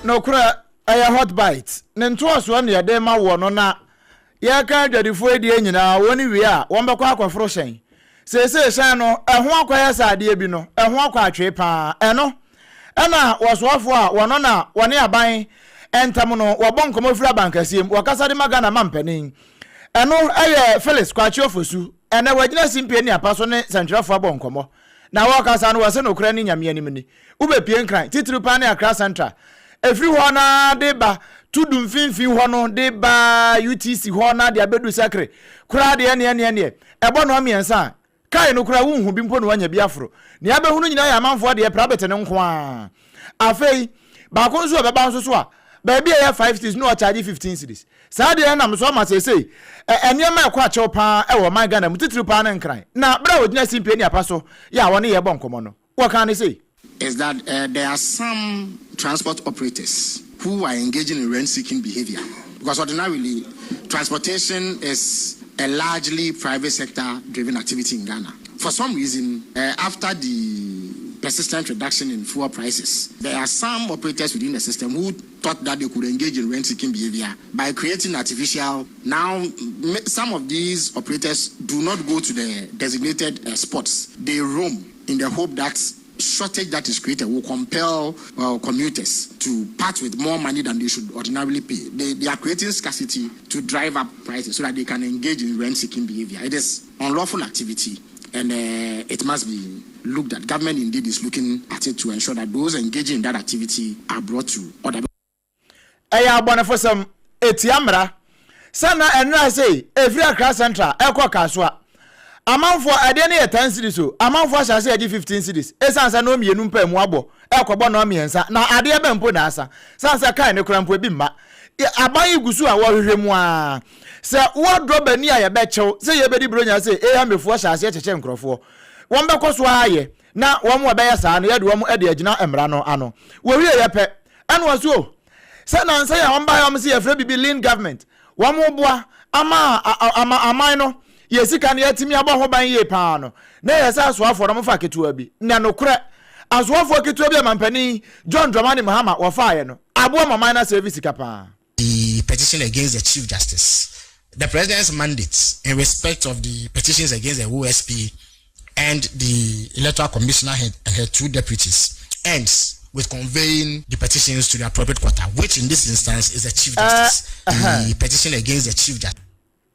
Nokorɛ, ɛyɛ Hot Bite. Ne ntoasoɔ na yɛde rema woɔ no na yɛreka adwadifoɔ yi deɛ nyinaa wɔn wie a wɔbɛkɔ akɔforo hyɛn. Seesei hyɛn no ɛho akɔyɛ sɛ adeɛ bi no ɛho akɔ atwee paa. Ɛno ɛna wɔsoafoɔ a wɔno na wɔne aban ntam no wɔbɔ nkɔmmɔ firi abankɛseɛ mu wɔkasa de ma Ghana mampanin. Ɛno ɛyɛ Phyllis Kwakye Ofosu. Ɛnɛ wagyina simpie ne apa so ne sɛntwerɛfoɔ abɔ nkɔmmɔ. Na wɔrekasa no wɔse nokorɛ ne Nyame anim ni. Wobɛpue Nkran, titiriw paa ne Accra Central. Ɛfiri hɔ no ara de ba Tudu mfimfini hɔ no de ba UTC hɔ na de abɛdu Sakre koraa deɛ ɛneɛ ɛneɛ ɛneɛ ɛbɔ nnɔn mmiɛnsa a, kae no koraa wonhu bi mpo na woanya bi aforo. Nea abɛhunu nyinaa yɛ amanfoɔ deɛ prabete no nko ara. Afei, baako nso a ɛbɛba nso so a, baabi a ɛyɛ 5 cedis na wɔkyagye 15 cedis. Saa adeɛ no nam so ama seesei nneɛma ɛkɔ akyɛw paa wɔ ɔman Ghana mu, titiriw paa ne Nkran. Na berɛ a wɔgyina Simpie ne Apa so yɛ a wɔne yɛn bɔ nkɔmmɔ no, Wɔkaa no sei. Is that there are some transport operators who are engaging in rent-seeking behavior because ordinarily transportation is a largely private sector driven activity in Ghana. For some reason, after the persistent reduction in fuel prices, there are some operators within the system who thought that they could engage in rent-seeking behavior by creating artificial. Now, some of these operators do not go to the designated spots. They roam in the hope that shortage that is created will compel commuters to part with more money than they should ordinarily pay. They are creating scarcity to drive up prices so that they can engage in rent-seeking behavior. It is unlawful activity and it must be looked at. Government indeed is looking at it to ensure that those engaging in that activity are brought to order. Ɛyɛ abɔnefosɛm, ɛtia mmara sɛ na ɛnora sei ɛfiri Accra Central ɛkɔ Kasoa. Amanfoɔ, ɛdeɛ no yɛ 10 cedis o, amanfoɔ ahyɛ aseɛ ɛgye 15 cedis ɛsiane sɛ nɔɔ mmienu mpa mu abɔ ɛkɔbɔ nɔɔ mmiɛnsa na adeɛ bɛn mpo na asa sane sɛ kae no koraa mpo ebi mma. Aban yi gu so a wɔhwehwɛ mu ara sɛ woadɔ bani a yɛbɛkyew sɛ yɛbɛdi Buronya sei AMA foɔ hyɛ aseɛ kyekyɛ nkorɔfoɔ. Wɔn bɛkɔ so ara ayɛ na wɔn a ɛbɛyɛ saa no yɛde wɔn de agyina mmara no ano. Wɔwieɛ pɛ Ɛna ɔse o, sɛ nansa yi a wɔn baeɛ a wɔn se yɛfrɛ biribi lean government, wɔn boa ama ama aman no yɛ sika no yɛatumi abɔ ho ban yie paa no, na ɛyɛ sɛ asoafoɔ no wɔfa ketewa bi. Na nokorɛ, asoafoɔ ketewa bi a mampanin John Dramani Mahama wɔfaeɛ no, aboa ma ɔman no asɛvi sika paa. The petition against the Chief Justice. The President's mandate in respect of the petitions against the OSP and the Electoral Commissioner and her two deputies ends with conveying the petitions to the appropriate quarter, which in this instance is the Chief Justice. The petition against the Chief Justice.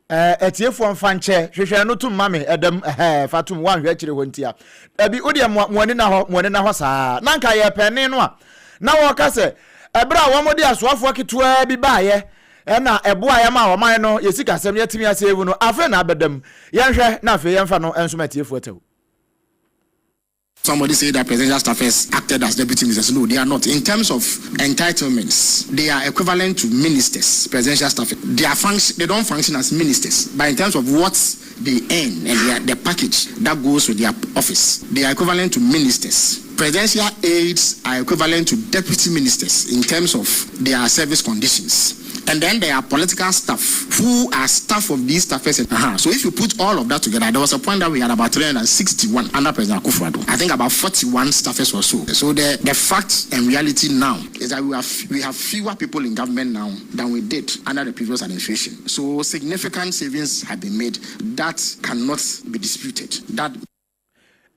Eh, atiefoɔ mfa nkyɛ, hwehwɛ no tom ma me, ɛdam, ɛhɛɛ, fa tom, woanhwɛ akyire hɔ ntia. Dabi, wo deɛ mo, mo ani na hɔ, mo ani na hɔ saa. Na nka yɛrepɛ nne no a, na wɔreka sɛ, ɛberɛ a wɔde asoafoɔ ketewaa bi baeɛ, ɛna ɛboaeɛ maa ɔman no, yɛ sikasɛm, yɛatumi asave no, afei na abɛda mu. Yɛnhwɛ, na afei yɛmfa no nsom atiefoɔ tɛw. Somebody say that presidential staffers acted as deputy ministers. No, they are not. In terms of entitlements, they are equivalent to ministers, presidential staff. They are function, they don't function as ministers, but in terms of what they earn and their, the package that goes with their office, they are equivalent to ministers. Presidential aides are equivalent to deputy ministers in terms of their service conditions. And then there are political staff who are staff of these staffers. Uh-huh. So if you put all of that together, there was a point that we had about 361 under President Akufo-Addo. I think about 41 staffers or so. So the, the fact and reality now is that we have, we have fewer people in government now than we did under the previous administration. So significant savings have been made that cannot be disputed. That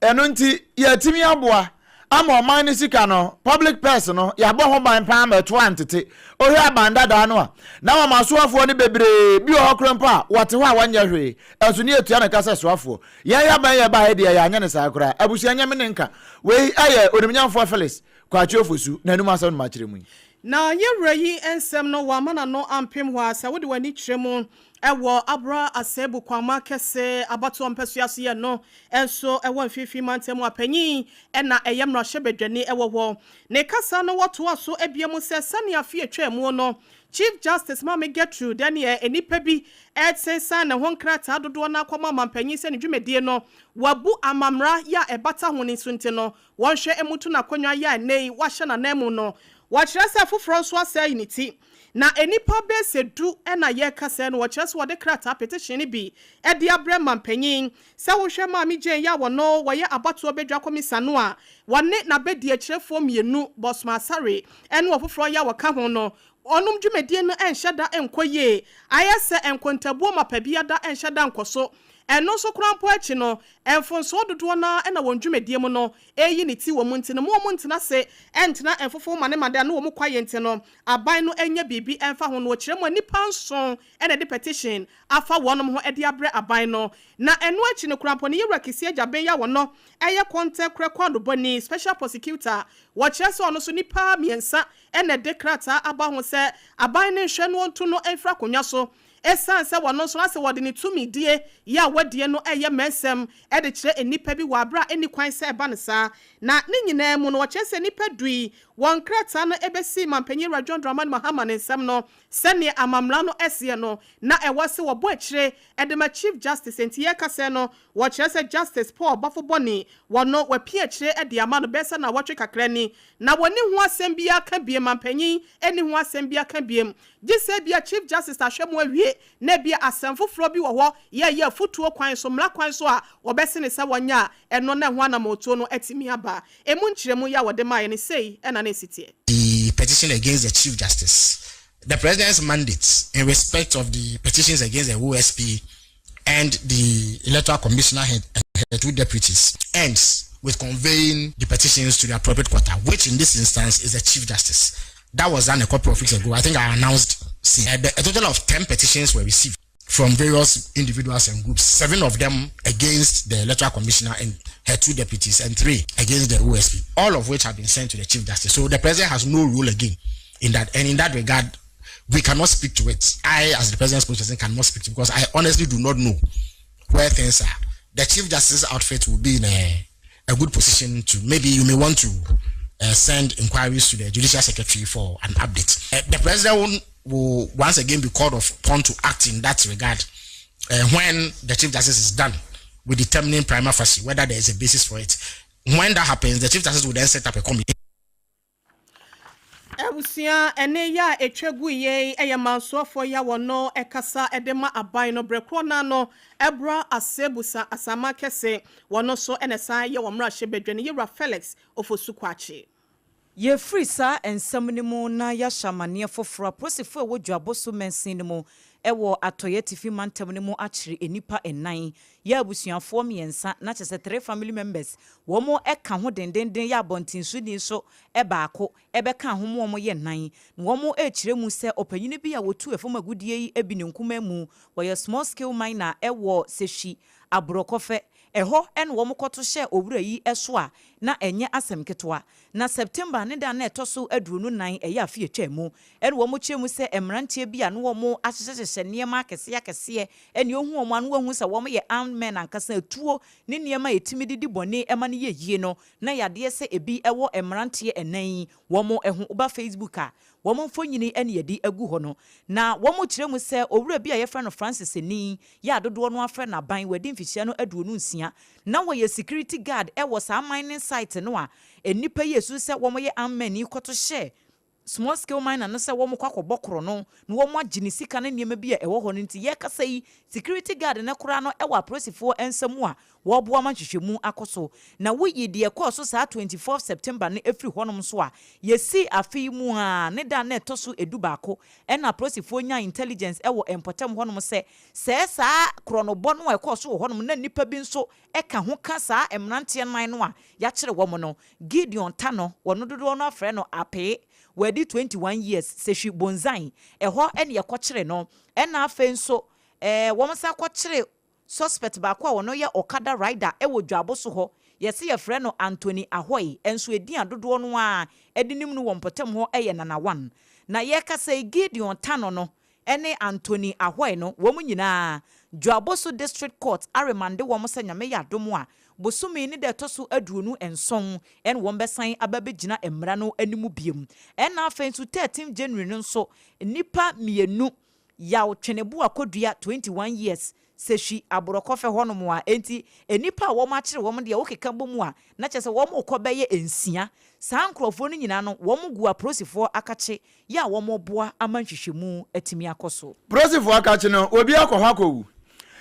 Ɛno nti, yɛatumi aboa ama ɔman no sika no, public purse no, yɛabɔ ho ban paa ma ɛto antete. Wohwɛ aban dadaa no a, na wɔn asoafoɔ no bebree bi wɔ hɔ koraa mpo a, wɔte hɔ a wɔnyɛ hwee, nso ne yɛtua no ka sɛ soafoɔ. Yɛn aban yi a ɛbaeɛ deɛ, yɛanyɛ no saa koraa. Abusua nyɛ me ne nka. Wei yɛ Onimnyamfoɔ Phyllis Kwakye Ofosu n'anum asɛm na makyerɛ mu yi. Na yɛwura yi nsɛm no wama n'ano ampem hɔ a, sɛ wode w'ani kyerɛ mu ɛwɔ Abura Asebu Kwama Kɛse abatoɔ mpɛsoa so yɛ no nso ɛwɔ Mfimfini Mantam a panyin ɛna ɛyɛ mmarahyɛbadwani ɛwɔ hɔ. Ne kasa no wɔtoa so abia mu sɛ sɛnea afe atwa mu no, Chief Justice Maame Gertrude ɛneɛ nnipa bi ɛsensan ne ho nkrataa dodoɔ no akɔma ɔmampanyin sɛ ne dwumadie no wabu amamra yɛ a ɛbata ho ne so, nti no wɔnhwɛ emutu n'akonnwa yɛ a ɛnɛ yi wahyɛ n'anan mu no. Wɔkyerɛ sɛ foforɔ nso asɛe ne ti na nnipa bɛsɛ 10 ɛna yɛreka sɛ no wɔkyerɛ sɛ wɔde krataa petition no bi ɛde abrɛ mampanyin sɛ wohwɛ Maame Jane yɛ a wɔno wɔyɛ abatoɔ badwa kɔmisa no a wɔne n'abɛdi akyerɛfoɔ mmienu, Bosma Asare ɛne ɔfoforɔ yɛ a wɔka ho no, ɔnom dwumadie no ɛnhyɛ da nkɔ yie, ayɛ sɛ nkontabuo mapa bi ada ɛnhyɛ da nkɔ so. Ɛno nso koraa mpo akyi no, mfonsoɔ dodoɔ no ɛna wɔn dwumadie mu no ɛyi ne ti wɔ mu, nti no mo wɔn ntena se ɛntena mfofo ma ne ma da no wɔn kwaeɛ, nti no aban no ɛnyɛ biribi ɛmfa ho no. Wɔkyerɛ mu a nnipa 7 ɛna ɛde petition afa wɔnom ho ɛde abrɛ aban no. Na ɛno akyi no koraa mpo no, yɛwura Kissi Agyebeng yɛ a wɔno ɛyɛ kɔntɛ korɛ kwanobɔni, special prosecutor, wɔkyerɛ sɛ ɔno so nnipa 3 ɛna ɛde krataa aba ho sɛ aban ne nhwɛ no ɔnto no ɛmfiri akonnwa so, ɛsiane sɛ wɔno nso asɛ wɔde ne tumidie yɛ a wɔadie no ɛyɛ mmɛnsɛm ɛde kyerɛ nnipa bi wɔ abere a ɛni kwan sɛ ɛba no saa. Na ne nyinaa mu no, wɔkyerɛ sɛ nnipa 10 yi wɔn krataa no ɛbɛsi mampanyin Wura John Dramani Mahama ne nsɛm no, sɛneɛ amamra no ɛseɛ no na ɛwɔ sɛ wɔbɔ akyire ɛde ma Chief Justice. Nti yɛka sɛ no wɔkyerɛ sɛ Justice Paul Baffoe-Bonnie wɔno wapia akyire ɛde ama no bɛsɛ na wɔtwe kakra ni na wɔne ho asɛm bi aka biem, mampanyin ɛne ho asɛm bi aka biem, gye sɛ bia Chief Justice ahwɛ mu awie na bia asɛm foforɔ bi wɔ hɔ yɛyɛ afutuo kwan so, mmara kwan so a wɔbɛse ne sɛ wɔnyɛ a ɛno na ɛho anammɔtuo no atumi aba. Emu nkyerɛmu yɛ a wɔde maayɛ ne sei ɛna ne esi teɛ. The petition against the Chief Justice. The President's mandate in respect of the petitions against the OSP and the Electoral Commissioner and her two deputies ends with conveying the petitions to the appropriate quarter, which in this instance is the Chief Justice. That was done a couple of weeks ago. I think I announced. See, a total of 10 petitions were received from various individuals and groups, seven of them against the Electoral Commissioner and her two deputies, and three against the OSP, all of which have been sent to the Chief Justice. So the President has no role again in that. And in that regard, we cannot speak to it. I, as the President's spokesperson, cannot speak to it because I honestly do not know where things are. The Chief Justice outfit will be in a good position to, maybe you may want to send inquiries to the Judicial Secretary for an update. The President will once again be called upon to act in that regard when the Chief Justice is done with determining prima facie whether there is a basis for it. When that happens, the Chief Justice will then set up a committee. Abusua, ɛne yɛ a ɛtwa gu yie ɛyɛ mansoafoɔ yi a wɔno ɛkasa ɛde ma aban no berɛ korɔ no no Ɛbra Asebusa Asama Kɛse, wɔno nso ɛna san yɛ wɔn mmarahyɛ badwa no, yɛwura Felix Ofosu Kwakye. Yɛfiri saa nsɛm no mu na yɛahyɛ amanneɛ foforɔ. Apolisifoɔ a ɛwɔ Dwaboso mansin no mu ɛwɔ Atɔeɛ Tifi Mantam no mu akyere nnipa nnan yɛ abusuafoɔ mmiɛnsa, na kyerɛ sɛ three family members wɔn ɛka ho dendenden, yɛ abɔntensoni nso ɛbaako ɛbɛka ho mu, wɔn yɛ nnan. Na wɔn ɛrekyerɛ mu sɛ ɔpanyin bi a wɔtu ɛfam agudie yi bi ne nkuma mu, wɔyɛ small scale miner ɛwɔ Sehwi Aborɔkɔfɛ ɛhɔ, ɛna wɔn kɔto hyɛ owura yi so a na ɛnyɛ asɛm ketewa. Na September ne da na ɛtɔ so 24, ɛyɛ afe atwa mu, ɛna wɔn kyerɛ mu sɛ mmeranteɛ bi a na wɔn ahyehyɛhyehyɛ nneɛma akɛseɛ akɛseɛ, ɛna ohu wɔn ano wɔn sɛ wɔn yɛ armed men ankasa, etuo ne nneɛma a yɛtumi didi bɔne ɛma no yɛ yie no, na yadeɛ sɛ ebi ɛwɔ mmeranteɛ ɛnan yi wɔn ho. Woba Facebook a, wɔn mfonini ɛna yɛde agu hɔ no, na wɔn kyerɛ mu sɛ owura bi a yɛfrɛ no Francis Ni yɛ adodoɔ no afrɛ n'aban, wɔadi mfihyia no 26, na wɔyɛ security guard ɛwɔ saa mining site no a nnipa yi esu sɛ wɔn yɛ armed men yi kɔto hyɛ small scale miner no sɛ wɔn kɔ akɔbɔ korɔ no na wɔn agye ne sika ne nneɛma bi a ɛwɔ hɔ no. Nti yɛkasa yi, security guard ne koraa no ɛwɔ apolisifoɔ nsam a wɔreboa ma nhwehwɛmu akɔ so. Na woyi deɛ ɛkɔɔ so saa 24 September no efiri hɔnom nso a, yɛsi afe yi mu a ne da na ɛtɔ so 11, ɛna apolisifoɔ nya intelligence ɛwɔ mpɔtam hɔnom sɛ sɛɛ saa korɔnobɔ no a ɛkɔɔ so wɔ hɔnom na nnipa bi nso ɛka ho ka saa mmeranteɛ nan no a yɛakyerɛ wɔn no. Gideon Tano, wɔn dodoɔ no afrɛ no Apee, wɔadi 21 years, Sehwi Bonzan ɛhɔ ɛne yɛkɔkyere no. Ɛna afei nso wɔn nsa kɔkyere suspect baako a wɔn yɛ okada rider ɛwɔ Dwabo so hɔ. Yɛse yɛfrɛ no Anthony Ahoi, nso edin a dodoɔ no ara de nim no wɔ mpɔtam hɔ yɛ Nana One. Na yɛrekasa yi Gideon Tano no ne Anthony Ahoi no wɔn nyinaa Juaboso District Court aremande wɔn sɛ Nyame yɛ adom a bosome ne da ɛtɔ so 27 na wɔn bɛsan aba abɛgyina mmara no anim biom. Ɛna afei nso 13 January no nso nnipa mmienu Yaw Tweneboa Kodua, 21 years, Sehwi, Aborɔkɔfɛ hɔnom a, enti nnipa a wɔakyere wɔn deɛ wokeka bɔ mu a, na kyerɛ sɛ wɔrekɔ bɛyɛ nsia. Saa nkorɔfoɔ no nyinaa no, wɔgu apolisifoɔ akakye yɛ a wɔreboa ama nhwehwɛmu atumi akɔ so. Polisifoɔ akakye no, obi akɔ hɔ akɔwu.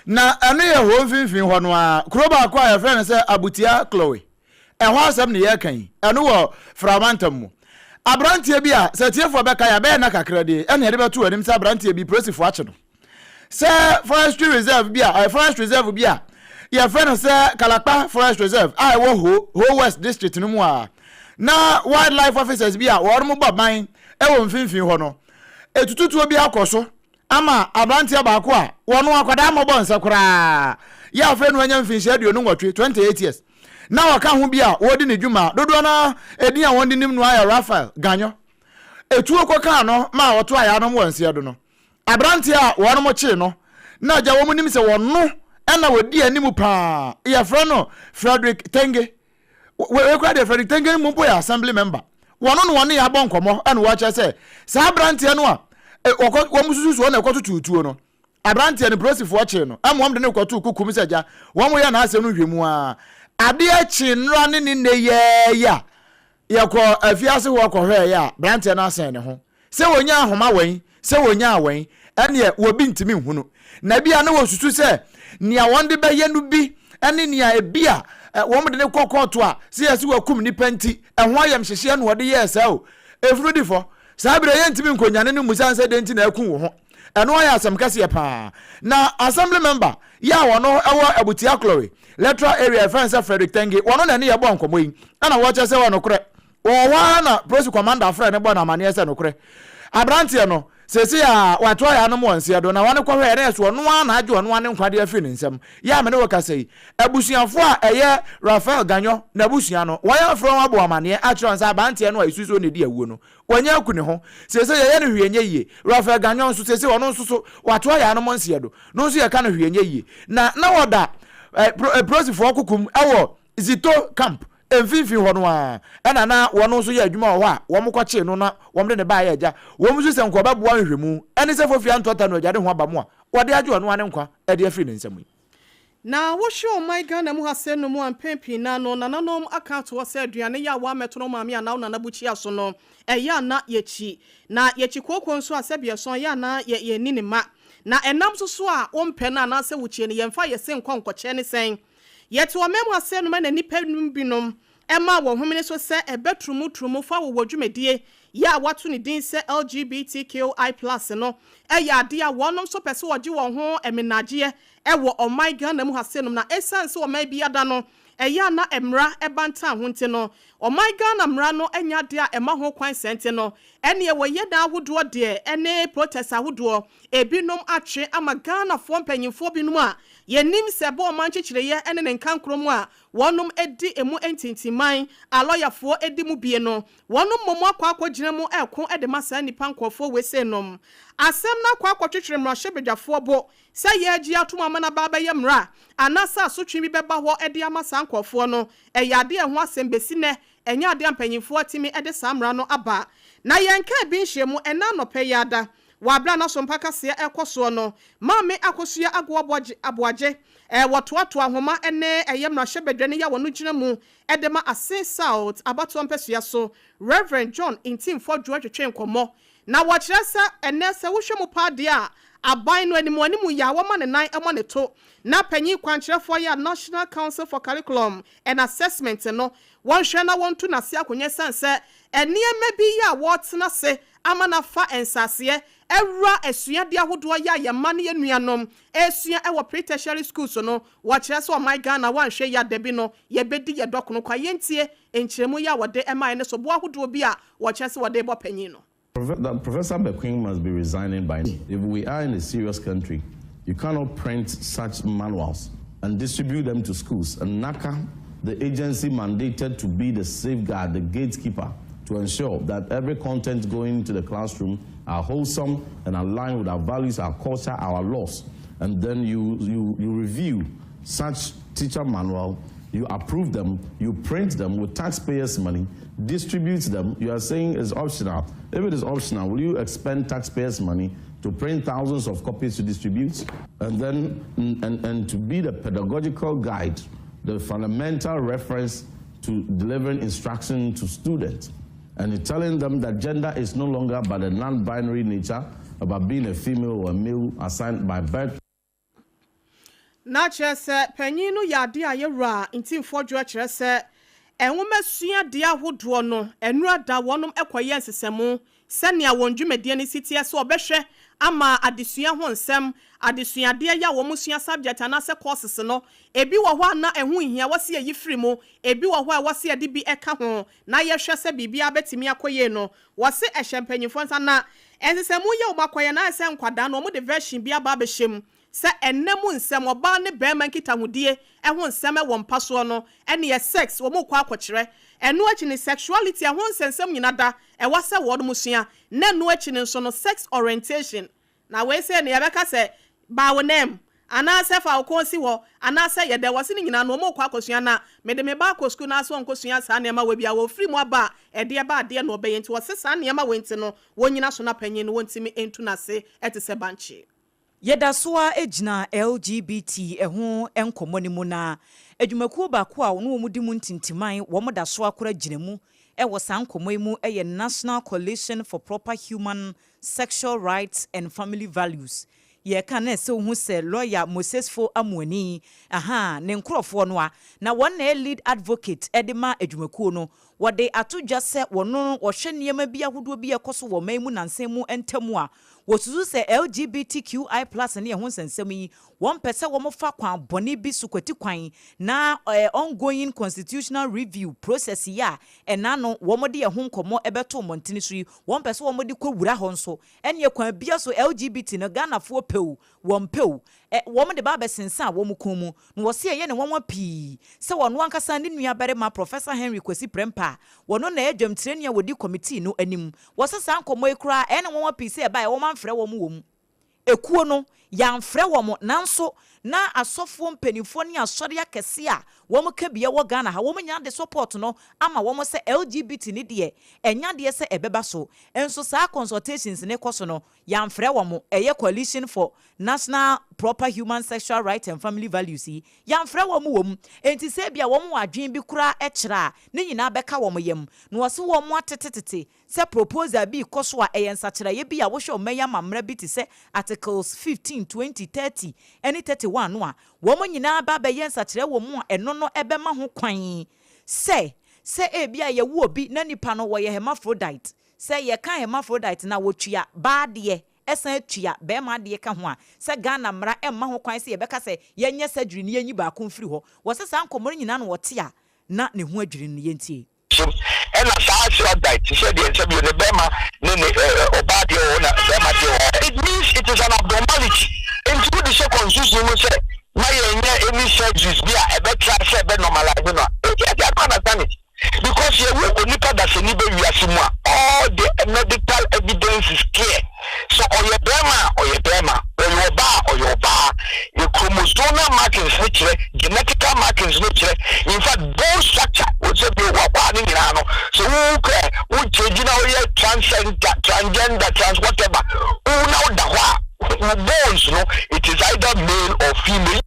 Na ɛno yɛ hɔ mfimfini hɔ no ara, kuro baako a yɛfrɛ no sɛ Abutia Klowe. Ɛhɔ asɛm na yɛreka yi, ɛno wɔ Frao mantam mu. Aberanteɛ bi a, sɛ atiefoɔ bɛkae a, ɛbɛyɛ nna kakra nie, ɛna yɛde bɛto anim sɛ aberanteɛ bi, polisifoɔ akye no. Sɛ forestry reserve bi a, ɛyɛ forest reserve bi a yɛfrɛ no sɛ Kalakpa Forest Reserve a ɛwɔ Ho, Ho West District no mu a, na wildlife officers bi a wɔn bɔ ban wɔ mfimfini hɔ no, etututuo bi akɔ so ama aberanteɛ baako a wɔn akwadaa mmɔbɔ nsɛ koraa yɛ afei no anya mfinhyia 28, 28 years, na ɔka ho bi a wɔredi ne dwuma dodoɔ no ara edin a wɔde nim no ayɛ Raphael Ganyo. Etuo kɔkaa no ma ɔto ayanom wɔ nseɛ do no. Aberanteɛ a wɔnom kyee no na agya wɔn nim sɛ wɔno na wɔdi anim paa yɛfrɛ no Frederick Tenge. Wei koraa deɛ Frederick Tenge no mu mpo yɛ assembly member. Wɔno na wɔne yɛ abɔ nkɔmmɔ ɛna wɔkyerɛ sɛ saa aberanteɛ no a wɔkɔ wɔn susu so wɔn na ɛkɔtoto tuo no. Aberanteɛ no polisifoɔ kyee no ɛma wɔn de no kɔtoo kukum sɛ gya wɔn yɛ n'asɛm no nhwɛmu a adeɛ kyee nnora ne ne nnɛ yɛɛ a yɛkɔ afiase hɔ kɔhwɛɛ a aberanteɛ no asɛn ne ho. Sɛ wɔnyaa nhoma wɛn, sɛ wɔnyaa wɛn, ɛnneɛ wɔbi ntumi nhunu. Na ebia na wɔsusu sɛ nea wɔde bɛyɛ no bi ne nea ebia wɔde no kɔ kɔɔto a sɛ yɛse wakum nnipa nti, ɛho ayamhyehyeɛ na wɔde yɛɛ saa o. Efunu di fɔ. Saa berɛ yɛntumi nkɔnyane no mmisa no sɛ dɛn nti na akum wo ho. Ɛno ayɛ asɛm kɛseɛ paa. Na Assembly member yi a ɔno wɔ Abutia Klowe Electoral Area a yɛfrɛ no sɛ Frederick Tenge, ɔno na ɛne yɛbɔɔ nkɔmmɔ yi, ɛna wɔkyerɛ sɛ wɔ nokorɛ Wɔwɔ hɔ ara na polisi kɔmanda frɛɛ no bɔɔ no amanneɛ sɛ nokorɛ, aberanteɛ no, seesei a watoa yɛn anom wɔ nseɛ do, na wɔne kɔhwɛeɛ na ɛso ɔno ara na agye ɔno ara ne nkwa de afiri ne nsam. Yɛ a me ne wo kasa yi, abusuafoɔ a ɛyɛ Raphael Ganyo n'abusua no, wɔn afrɛ wɔn abɔ wɔn amanneɛ akyerɛ wɔn sɛ aberanteɛ no a ɛsusuo na ɛdi awuo no, wanya aku ne ho. Seesei yɛyɛ no hwee nyɛ yie. Raphael Ganyo nso, seesei ɔno nso so, watoa yɛn anom nseɛ do, no nso yɛka no hwee nyɛ yie. Na na wɔda eh, pro, eh, polisifoɔ kokom wɔ Zito camp mfimfini hɔ no ara na na wɔn nso yɛ adwuma wɔ hɔ a wɔkɔkyee no na wɔde no baeɛ agya. Wɔn nso sɛ nka ɔbɛboa nhwehwɛmu ne sɛ Fofia Ntoata no agya de ho aba mu a, wɔde agye ɔno ara ne nkwa de afiri ne nsam yi. Na wohwɛ ɔman Ghana mu ha sɛ no mu a mpɛn pii no ara no nananom aka ato hɔ sɛ aduane yɛ a woammɛto no wo maame anaa wo nana bukyia so no ɛyɛ a na yɛkyi. Na yɛkyi kooko nso a sɛbi ɛsɔn ɛyɛ a na yɛ yɛnni ne mma. Na ɛnam nso so a wompɛ no anaasɛ wokyie no yɛmfa yɛ se nkɔ nkɔkyɛ ne sɛn. Yɛte ɔman mu ase nom na nnipa nom binom maa wɔn homene so sɛ ɛbɛ trumu-trumu fa wɔ wɔ dwumadie yɛ a wɔato ne din sɛ LGBTQI plus no yɛ adeɛ a wɔnom nso pɛ sɛ wɔgye wɔn ho menagyeɛ wɔ ɔman Ghana mu ha se nom na ɛsiane sɛ ɔman biara da no ɛyɛ a na mmara bantan ho nti no ɔman Ghana mmara no nyɛ adeɛ a ɛma ho kwan saa nti no ɛneɛ wɔyɛ dan ahodoɔ deɛ ɛne protest ahodoɔ ebinom atwe ama Ghanafoɔ mpanyinfoɔ binom a Yɛnim sɛ ɛba ɔman nkyekyereeɛ ne ne nkankoro mu a wɔnom di emu ntintimman a lɔyafoɔ di mu bie no, wɔnom mmom akɔ akɔgyina mu reko de ma saa nnipa nkorɔfoɔ wei sei nom. Asɛm no akɔ akɔtwetwere mmarahyɛbadwafoɔ bo sɛ yɛregye atom ama no aba abɛyɛ mmara anaasɛ asotwe bi bɛba hɔ de ama saa nkorɔfoɔ no. Ɛyɛ adeɛ a ɛho asɛm bɛsi nnɛ ɛnyɛ adeɛ a mpanyinfoɔ atumi de saa mmara no aba. Na yɛnkaa bi nhyiamu ɛnnɛ anɔpa yi ara da wɔ aberɛ a na Sompa kaseɛ rekɔ soɔ no. Maame Akosua Agoa Aboagye, wɔtoatoa nhoma ne ɛyɛ mmarahyɛbadwani yi a wɔno gyina mu de ma Asin South abatoɔ mpasua so, Rev. John Ntimfo Dwoa twetwee nkɔmmɔ Na wɔkyerɛ sɛ ɛnnɛ sɛ wohwɛ mu paa deɛ a, aban no animuanimu yɛ a wɔma ne nan mmɔ ne to. Na panyin kwankyerɛfoɔ yɛ a National Council for Curriculum and Assessment no, wɔnhwɛ na wɔntu n'ase akonnwa ɛsiane sɛ nneɛma bi yɛ a wɔretena ase ama no afa nsaseɛ awura asuadeɛ ahodoɔ yɛ a yɛn mma ne yɛn nuanom resua wɔ pre-tertiary schools no, wɔkyerɛ sɛ ɔman Ghana wɔanhwɛ yie a dabi no yɛbɛdi yɛn dɔkono kwa. Yɛntie nkyerɛmu yi a wɔde maeɛ ne soboɔ ahodoɔ bi a wɔkyerɛ sɛ wɔde rebɔ panyin no. That Professor Bequin must be resigning by now. If we are in a serious country, you cannot print such manuals and distribute them to schools and NACA. the agency mandated to be the safeguard, the gatekeeper, to ensure that every content going into the classroom are wholesome and aligned with our values, our culture, our laws. And then you, you, you review such teacher manual, you approve them, you print them with taxpayers' money, distribute them. You are saying it's optional. If it is optional, will you expend taxpayers' money to print thousands of copies to distribute? And then, and, and to be the pedagogical guide, the fundamental reference to delivering instruction to students and telling them that gender is no longer but a non-binary nature about being a female or a male assigned by birth. Na kyerɛ sɛ panyin no yɛ adeɛ a yɛwura Ntim Fordjour kyerɛ sɛ nwoma suadeɛ ahodoɔ no nnura da wɔnom kɔyɛ nsesɛmu sɛnea wɔn dwumadie no si teɛ sɛ ɔbɛhwɛ ama adesua ho nsɛm adesuadeɛ yɛ a wɔn sua subject anaasɛ courses no ebi wɔ hɔ a na ɛho nhia wɔsi ayi firi mu ebi wɔ hɔ a wɔsi yɛde bi ɛka ho na yɛhwɛ sɛ biribi abɛtumi akɔ yie no wɔsi ɛhyɛ mpanyinfoɔ nsa na nsesɛmu yɛ wɔn akɔyɛ na ayɛ sɛ nkwadaa no wɔn de version bi aba abɛhyɛ mu sɛ ɛnɛ mu nsɛm ɔbaa ne bɛrima nkitahodie ɛho nsɛm ɛwɔ mpa soɔ no ɛne yɛ sex wɔn kɔ akɔkyerɛ ɛno akyi ne sexuality ɛho nsɛnsɛm nyina da ɛwɔ sɛ wɔn mo sua na ɛno akyi ne nso no sex orientation na wei sɛ ne yɛbɛka sɛ baawo nam anaasɛ fa wo kɔn si hɔ anaasɛ yɛdɛ wɔ se ne nyinaa no wɔn kɔ akɔsua na mede me ba akɔ sukuu na asɛ wɔnkɔsua saa nneɛma wɔ bi a wɔfiri mu aba a ɛdeɛ ba adeɛ na ɔbɛyɛ nti wɔse saa nneɛma wɔ nti no wɔn nyina so na panyin no wɔntumi ntu n'ase ɛte sɛ bankye. Yɛda so a gyina LGBT ho nkɔmmɔ no mu na adwumakuo baako a wɔn wɔn di mu ntintiman wɔn da so akora gyina mu wɔ saa nkɔmmɔ yi mu yɛ National Coalition for Proper Human Sexual Rights and Family Values. Yɛka na ɛsɛ wohu sɛ lawyer Moses Foh Amoaning aha ne nkurɔfoɔ no a na wɔn na yɛ lead advocate de ma adwumakuo no. Wɔde ato dwa sɛ wɔno wɔhwɛ nneɛma bi ahodoɔ bi ɛkɔ so wɔ ɔman mu nansan mu ntam a wɔsusu sɛ LGBTQI+ ne ɛho nsɛnsɛm yi wɔn pɛ sɛ wɔn fa kwan bɔne bi so kwati kwan na ongoing constitutional review process yi a ɛna no wɔn de ɛho nkɔmmɔ ɛbɛto mmɔntene so yi wɔn pɛ sɛ wɔn de kɔ wura hɔ nso ɛne kwan bia so LGBT no Ghanafoɔ pɛw wɔn pɛw ɛ wɔn de ba abɛsensan a wɔn kɔn mu na wɔsi ɛyɛ ne nwanwa pii sɛ wɔn ankasa ne nua barima Professor Henry Kwasi Prempeh a wɔno na ɛyɛ dwamtirani a wɔdi committee no anim wɔsɛ saa nkɔmmɔ yi koraa ɛyɛ ne nwanwa pii sɛ ɛbaa wɔn amfrɛ wɔn wɔ mu ekuo no yɛamfrɛ wɔn nanso na asɔfoɔ mpanimfoɔ ne asɔre akɛse a wɔn ka bia wɔ Ghana ha wɔn nyinaa de support no ama wɔn sɛ LGBT ne deɛ ɛnya deɛ sɛ ɛbɛba so nso saa consultations ne kɔ so no yɛamfrɛ wɔn ɛyɛ Coalition for National Proper Human Sexual Rights and Family Values yi yɛamfrɛ wɔn wɔ mu nti sɛ ebia wɔn wɔ adwene bi koraa ɛkyerɛ a ne nyinaa bɛka wɔn yam na wɔsi wɔn atetetete sɛ proposal bi kɔ so a ɛyɛ nsakyerɛeɛ bi a wohwɛ ɔman yi amammerɛ bi te sɛ articles 15, 20, 30 ɛne 31 no a wɔn nyinaa ba bɛyɛ nsakyerɛ wɔ mu a ɛno no ɛbɛma ho kwan sɛ sɛ ebi a yɛwo obi na nipa no wɔyɛ hermaphrodite sɛ yɛka hermaphrodite na wɔtua baa deɛ ɛsan tua bɛrima adeɛ ka ho a sɛ Ghana mmara ɛmma ho kwan sɛ yɛbɛka sɛ yɛnyɛ surgery ne yɛnyi baako mfiri hɔ wɔsɛ saa nkɔmmɔ no nyinaa no wɔte a na ne ho adwiri no yɛntie. Ɛna saa hermaphrodite sɛ deɛ nsɛm yɛ ne bɛrima ne ne ɔbaa deɛ wɔ na bɛrima deɛ wɔ, it means it is an abnormality. Nti wode hyɛ constitution mu sɛ ma yɛnyɛ any surgeries bi a ɛbɛtra sɛ ɛbɛ normalise no a eti ati I don't understand it because yɛwo onipa dasani bɛ wiase mu a all the medical evidence is clear so ɔyɛ bɛrima a ɔyɛ bɛrima ɔyɛ ɔbaa a ɔyɛ ɔbaa yɛ chromosomal markings ne kyerɛ genetical markings ne kyerɛ in fact bone structure wosɛ bi wakɔ ne nyinaa no so wo kɛ wo kyɛ na woyɛ transgender transgender trans whatever wo na woda hɔ a wo bones no, it is either male or female.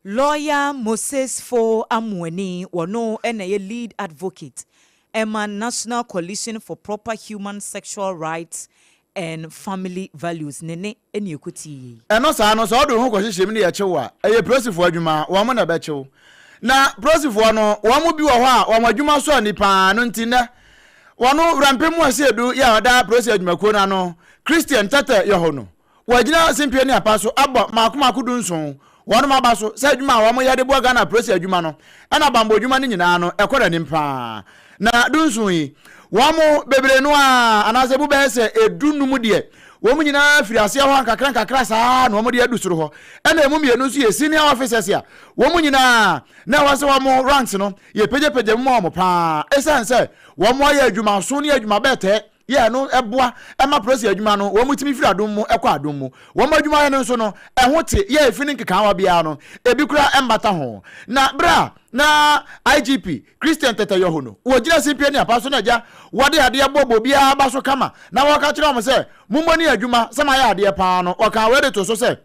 Lawyer Moses Foh Amoaning wɔno ɛna yɛ lead advocate ɛma National Coalition for Proper Human Sexual Rights and Family Values ne ne ɛne ɛkɔtie yei. Ɛno saa no sɛ ɔde wo ho kɔhyehyɛ mu ne yɛkyew a ɛyɛ polisifoɔ adwuma wɔn mo na ɛbɛkyew na polisifoɔ no wɔn mo bi wɔ hɔ a wɔn adwuma so ani paa no nti nnɛ wɔn wurampem mu asiedu yɛ a ɔda polisi adwumakuo no ano Christian Tetteh Yohuno wɔagyina simpie ne apa so abɔ mako mako 17 wɔn aba so sɛ adwuma a wɔn yɛ de boa Ghana polisi adwuma no ɛna bambɔ adwuma no nyinaa no ɛkɔ n'anim paa na 17 yi wɔn mo bebree no a anaasɛ bu bɛyɛ sɛ 15 deɛ. Wɔn nyinaa firi aseɛ hɔ nkakrankakra saa ara na wɔde adu soro hɔ. Ɛna emu mmienu nso yɛ senior officers a wɔn nyinaa na ɛwɔ sɛ wɔn ranks no yɛpagyapagya mu ma wɔn paa ɛsiane sɛ wɔn ayɛ adwumaso ne adwuma bɛtɛɛ yɛ ɛno boa ma polisi adwuma no wɔn tumi firi adom mu kɔ adom mu. Wɔn adwumayɛ no nso no ɛho te yɛ efi ne nkekaawa biara no ebi koraa mmata ho. Na berɛ a na IGP Christian Tetteh Yoho no wɔgyina simpie ne apa so na agya wɔde adeɛ bɔbɔ obiara aba so kama na wɔka kyerɛ wɔn sɛ mommɔ ne adwuma sɛ moayɛ adeɛ paa no wɔkaa wei de to so sɛ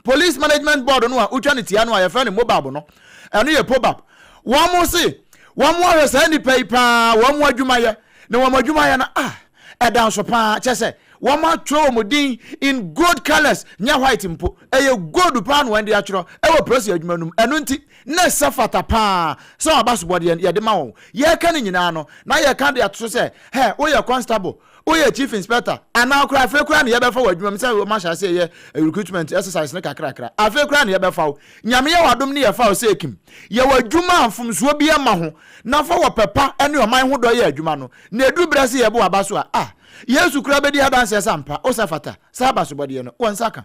Police Management Board no a wotwa no tia no a yɛfrɛ no MOBAB no, ɛno yɛ POBAB. Wɔn se wɔn ahwɛ saa nnipa yi paa wɔn adwumayɛ na wɔn adwumayɛ no ah ɛda nso paa kyɛ sɛ wɔn atwerɛ wɔn din in gold colours nyɛ white mpo ɛyɛ gold paa na wɔn de atwerɛ ɛwɔ polisi adwuma no mu ɛno nti na ɛsɛ fata paa sɛ wɔn abasobɔdeɛ yɛde ma wɔn yɛreka no nyinaa no na yɛka de ato so sɛ hɛ woyɛ constable Woyɛ chief inspector anaa koraa afei koraa na yɛbɛfa wo adwuma mu sɛ wɔn ahyɛ ase yɛ recruitment exercise no kakrakra afei koraa na yɛbɛfa wo. Nyame yɛ w'adom ne yɛfa wo sɛ ekim. Yɛ w'adwuma a mfomsoɔ biara mma ho na fa wɔpɛ pa ne ɔman ho dɔ yɛ adwuma no na ɛduru berɛ sɛ yɛbɔ w'aba so a ah Yesu koraa bɛdi adanseɛ sɛ ampa wo sɛ fata saa abasobɔdeɛ no wo nsa ka.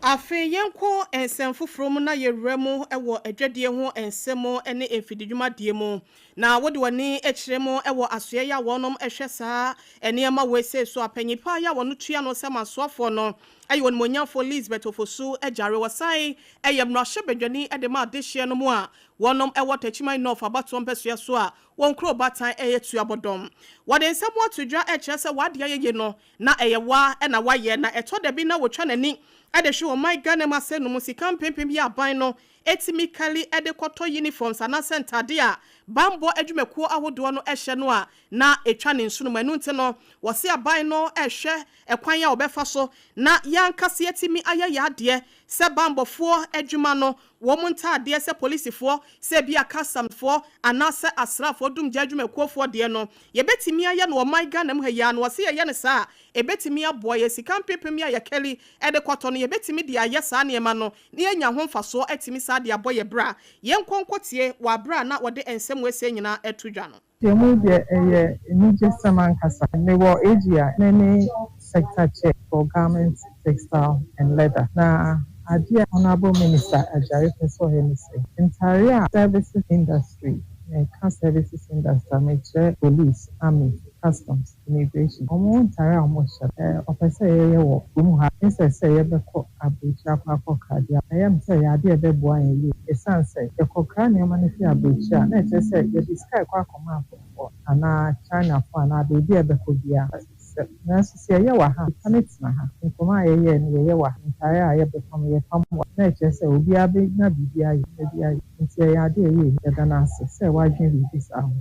Afei yɛnkɔ nsɛm foforɔ mu na yɛwura mu wɔ adwadie ho nsɛm ne mfididwumadie mu. Na wode w'ani kyerɛ mu wɔ asoɛeɛ a wɔnom hwɛ saa nneɛma wei sei so a, panyin pa yi a wɔno tua no sɛ mansoafoɔ no yɛ Onimuonyamfoɔ Lisbeth Ofosu Agyare. Wɔsan yɛ mmarahyɛbadwani de ma adehyeɛ no mu a wɔnom wɔ Techiman North abatoɔ mpasua so a wɔn kuro batan yɛ Tuabɔdɔm. Wɔde nsɛm ato dwa kyerɛ sɛ w'adeɛ ayɛ yie no Na ɛyɛ woa na woayɛ, na ɛtɔ da bi na wotwa n'ani de hwe ɔman Ghana mu asɛ no mu sika mpempem yi a aban no tumi kali de kɔtɔ uniforms anaasɛ ntade a banbɔ adwumakuo ahodoɔ no hyɛ no a na ɛtwa ne nsono mu. Ɛno nti no wɔse aban no rehwɛ kwan a wɔbɛfa so na yɛn ankasa yɛatumi ayɛ yɛn adeɛ sɛ banbɔfoɔ adwuma no wɔn ntaadeɛ sɛ polisifoɔ, sɛ ebia kastamsfoɔ anaasɛ asraafoɔ dumgya adwumakuofoɔ deɛ no, yɛbɛtumi ayɛ no ɔman Ghana mu ha yi ara na wɔse yɛyɛ no saa a, ɛbɛtumi aboa yɛn. Sika mpempem yi a yɛkari de kɔtɔ no, yɛbɛtumi de ayɛ saa nneɛma no na yɛanya ho mfasoɔ atumi saa de abɔ yɛn bra. Yɛnkɔ nkɔtie wɔ aberɛ a na wɔde nsɛm wei sei nyinaa to dwa no. Nhyiamu yi deɛ ɛyɛ anigyesɛm ankasa. Mewɔ AG a me ne sector chair for garment, textile and leather. Na adeɛ a Honourable Minister Agyare pɛ sɛ ɔyɛ ne sɛ, ntareɛ a services industry, meka services industry a mekyerɛ police, army, customs, immigration, wɔn ntare a wɔhyɛ no, ɔpɛ sɛ yɛyɛ wɔ kurom ha instead sɛ yɛbɛkɔ aburokyire akɔ akɔkra deɛ a, ɛyɛ me sɛ ɛyɛ adeɛ a ɛbɛboa yɛn yie. Ɛsiane sɛ yɛkɔkra nneɛma no fi aburokyire a, na ɛkyerɛ sɛ yɛde sika rekɔ akɔma aborɔfoɔ anaa Chinafoɔ anaa baabi a ɛbɛkɔ biara. Sɛ, nanso sɛ yɛyɛ wɔ ha a, sika no tena ha. Ntoma a yɛyɛɛ no, yɛyɛ wɔ ha. Ntare a yɛbɛpam no, yɛpam wɔ ha. Na ɛkyerɛ sɛ obiara bɛnya biribi ayɛ, bi ayɛ. Nti ɛyɛ adeɛ a ɛyɛ anigye. Yɛda no ase sɛ wadwene biribi saa ho.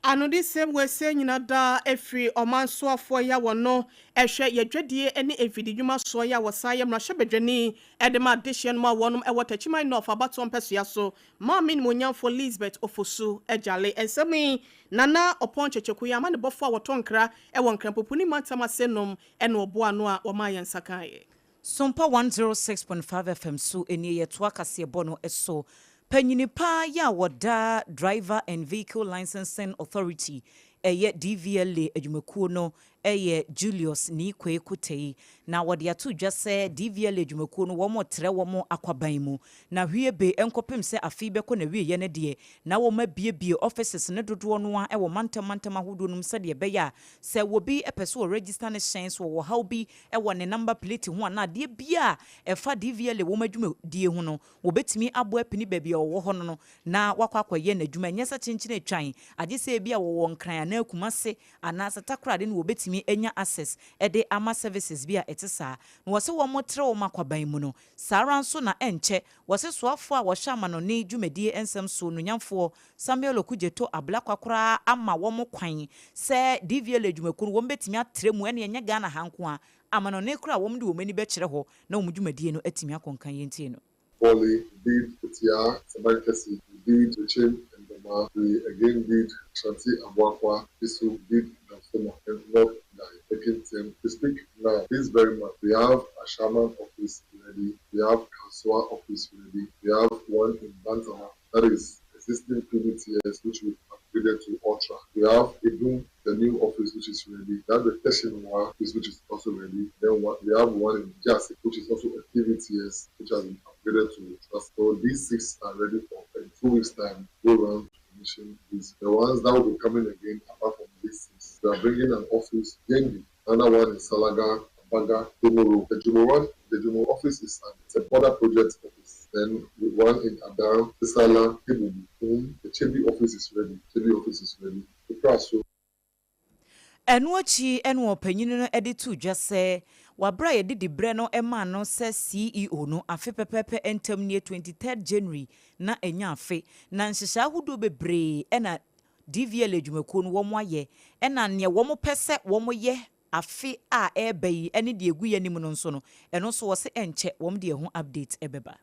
Anodisɛm wei nyina daa firi ɔman soafoɔ yi a wɔno hwɛ yɛ dwadie ne mfidi dwuma soɔ yi a wɔsan yɛ mmarahyɛbadwani de ma adehyeɛ no mu a wɔnom wɔ Techiman North abatoɔ mpɛsoa so Maame Animuonyamfoɔ Lisbeth Ofosu Agyale. Nsɛm yi Nana Ɔpɔn Kyekyeku yi amanebɔfoɔ a wɔtɔ nkra wɔ Nkranpopo ne mantam ase nom na ɔboa ano a wɔmaa yɛn nsa kaeɛ. Sompa 106.5 FM so nie yɛtoa kaseɛbɔ no so. Panyini paa yi a wɔda Driver and Vehicle Licensing Authority ɛyɛ DVLA adwumakuo no yɛ Julius Nii Kwei Kotei na wɔde ato dwa sɛ DVLA adwumakuo no wɔn retrɛ wɔn akwaban mu na hwiebe nkɔpem sɛ afe yi bɛkɔ n'awieɛ no deɛ na wɔn abiebie offices no dodoɔ no ara wɔ mantam mantam ahodoɔ no mu sɛdeɛ ɛbɛyɛ a sɛ obi pɛ sɛ ɔregister ne hyɛn so ɔwɔ haw bi wɔ ne number plate ho anaa adeɛ biara a ɛfa DVLA wɔn adwumadie ho no, wɔbɛtumi abɔ apini baabi a ɔwɔ hɔ no no na wakɔ akɔyɛ n'adwuma. Ɛnyɛ sɛ kyenkyene atwan, agye sɛ ebia wɔwɔ Nkran anaa Kumase anaa sɛ Takoradi na wɔbɛtumi anya access de ama services bi a ɛte saa. Na wɔse wɔtrɛ wɔn akwaban mu no, saa ara nso na ɛnkyɛ wɔse soafoɔ a wɔhwɛ amanɔne dwumadie nsɛm so nonyamfoɔ Samuel Okudzeto Ablakwa koraa ama wɔn kwan sɛ DVLA adwumakuo no wɔn bɛtumi atrɛ mu ɛne ɛnyɛ Ghana ha nko ara, amanɔne koraa wɔn de wɔn ani bɛkyerɛ hɔ na wɔn dwumadie no atumi akɔ nkan. Yɛntie no. Poly, we did Fitia, Sabankesi, we did Richim and Doma, we again did Ashanti Abuakwa, Bisu, we did Dansoman and North Dayi, Ekintin. We speak now, this very month, we have Ashaiman office ready, we have Kasoa office ready, we have one in Bantama, that is existing PBTS which we've upgraded to Ultra. We have Idum a new office which is ready. We have the Teshinwa office which is also ready. Then we have one in Jasi, which is also a TVTS, which has been upgraded to trust. So these six are ready for in 2 weeks' time, go round to commission these. The ones that will be coming again, apart from these six, we are bringing an office, Yendi, another one in Salaga, Abaga, Jomoro. The Jumo one, the Jumo office is an, it's a border project office. Then one in Adam, Sisala, Kibubu, the Chebi office is ready. Chebi office is ready. The Praso. Ɛno akyi ɛna ɔpanyin no de to dwa sɛ wabra a yɛde diberɛ no maa no sɛ CEO no, afe pɛpɛɛpɛ ntam nie, 23 January na ɛnya afe na nhyehyɛ ahodoɔ bebree ɛna DVLA adwumakuo no wɔn ayɛ, ɛna nea wɔn pɛ sɛ wɔn yɛ afe a ɛreba yi ɛne deɛ egu yɛn anim no nso no, ɛno nso wɔ sɛ ɛnkyɛ wɔn de ɛho update ɛbɛba.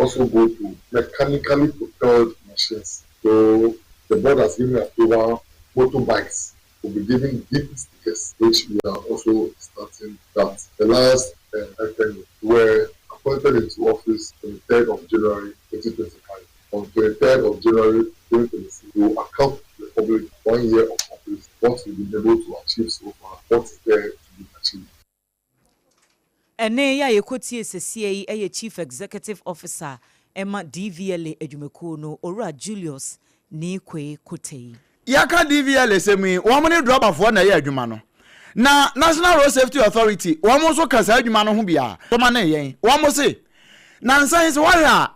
Also go to mechanically propelled machines. So the board has given approval, motorbikes will be given deep stickers, which we are also starting that. The last item, were appointed into office on the 3rd of January 2025. On 23rd of January 2026, we will account to the public 1 year of office, what we've been able to achieve so far, what is there to be achieved. Ɛne yɛ a yɛkɔtie sɛsie yi yɛ Chief Executive Officer ɛma DVLA adwumakuo no, Owura Julius Neequaye Kotey. Yɛaka DVLA sɛm yi, wɔn ne drɔbafoɔ na ɛyɛ adwuma no, na National Road Safety Authority wɔn nso ka saa adwuma no ho bia tɔma ne yɛn. Wɔn se nansan sɛ wɔhwɛ a,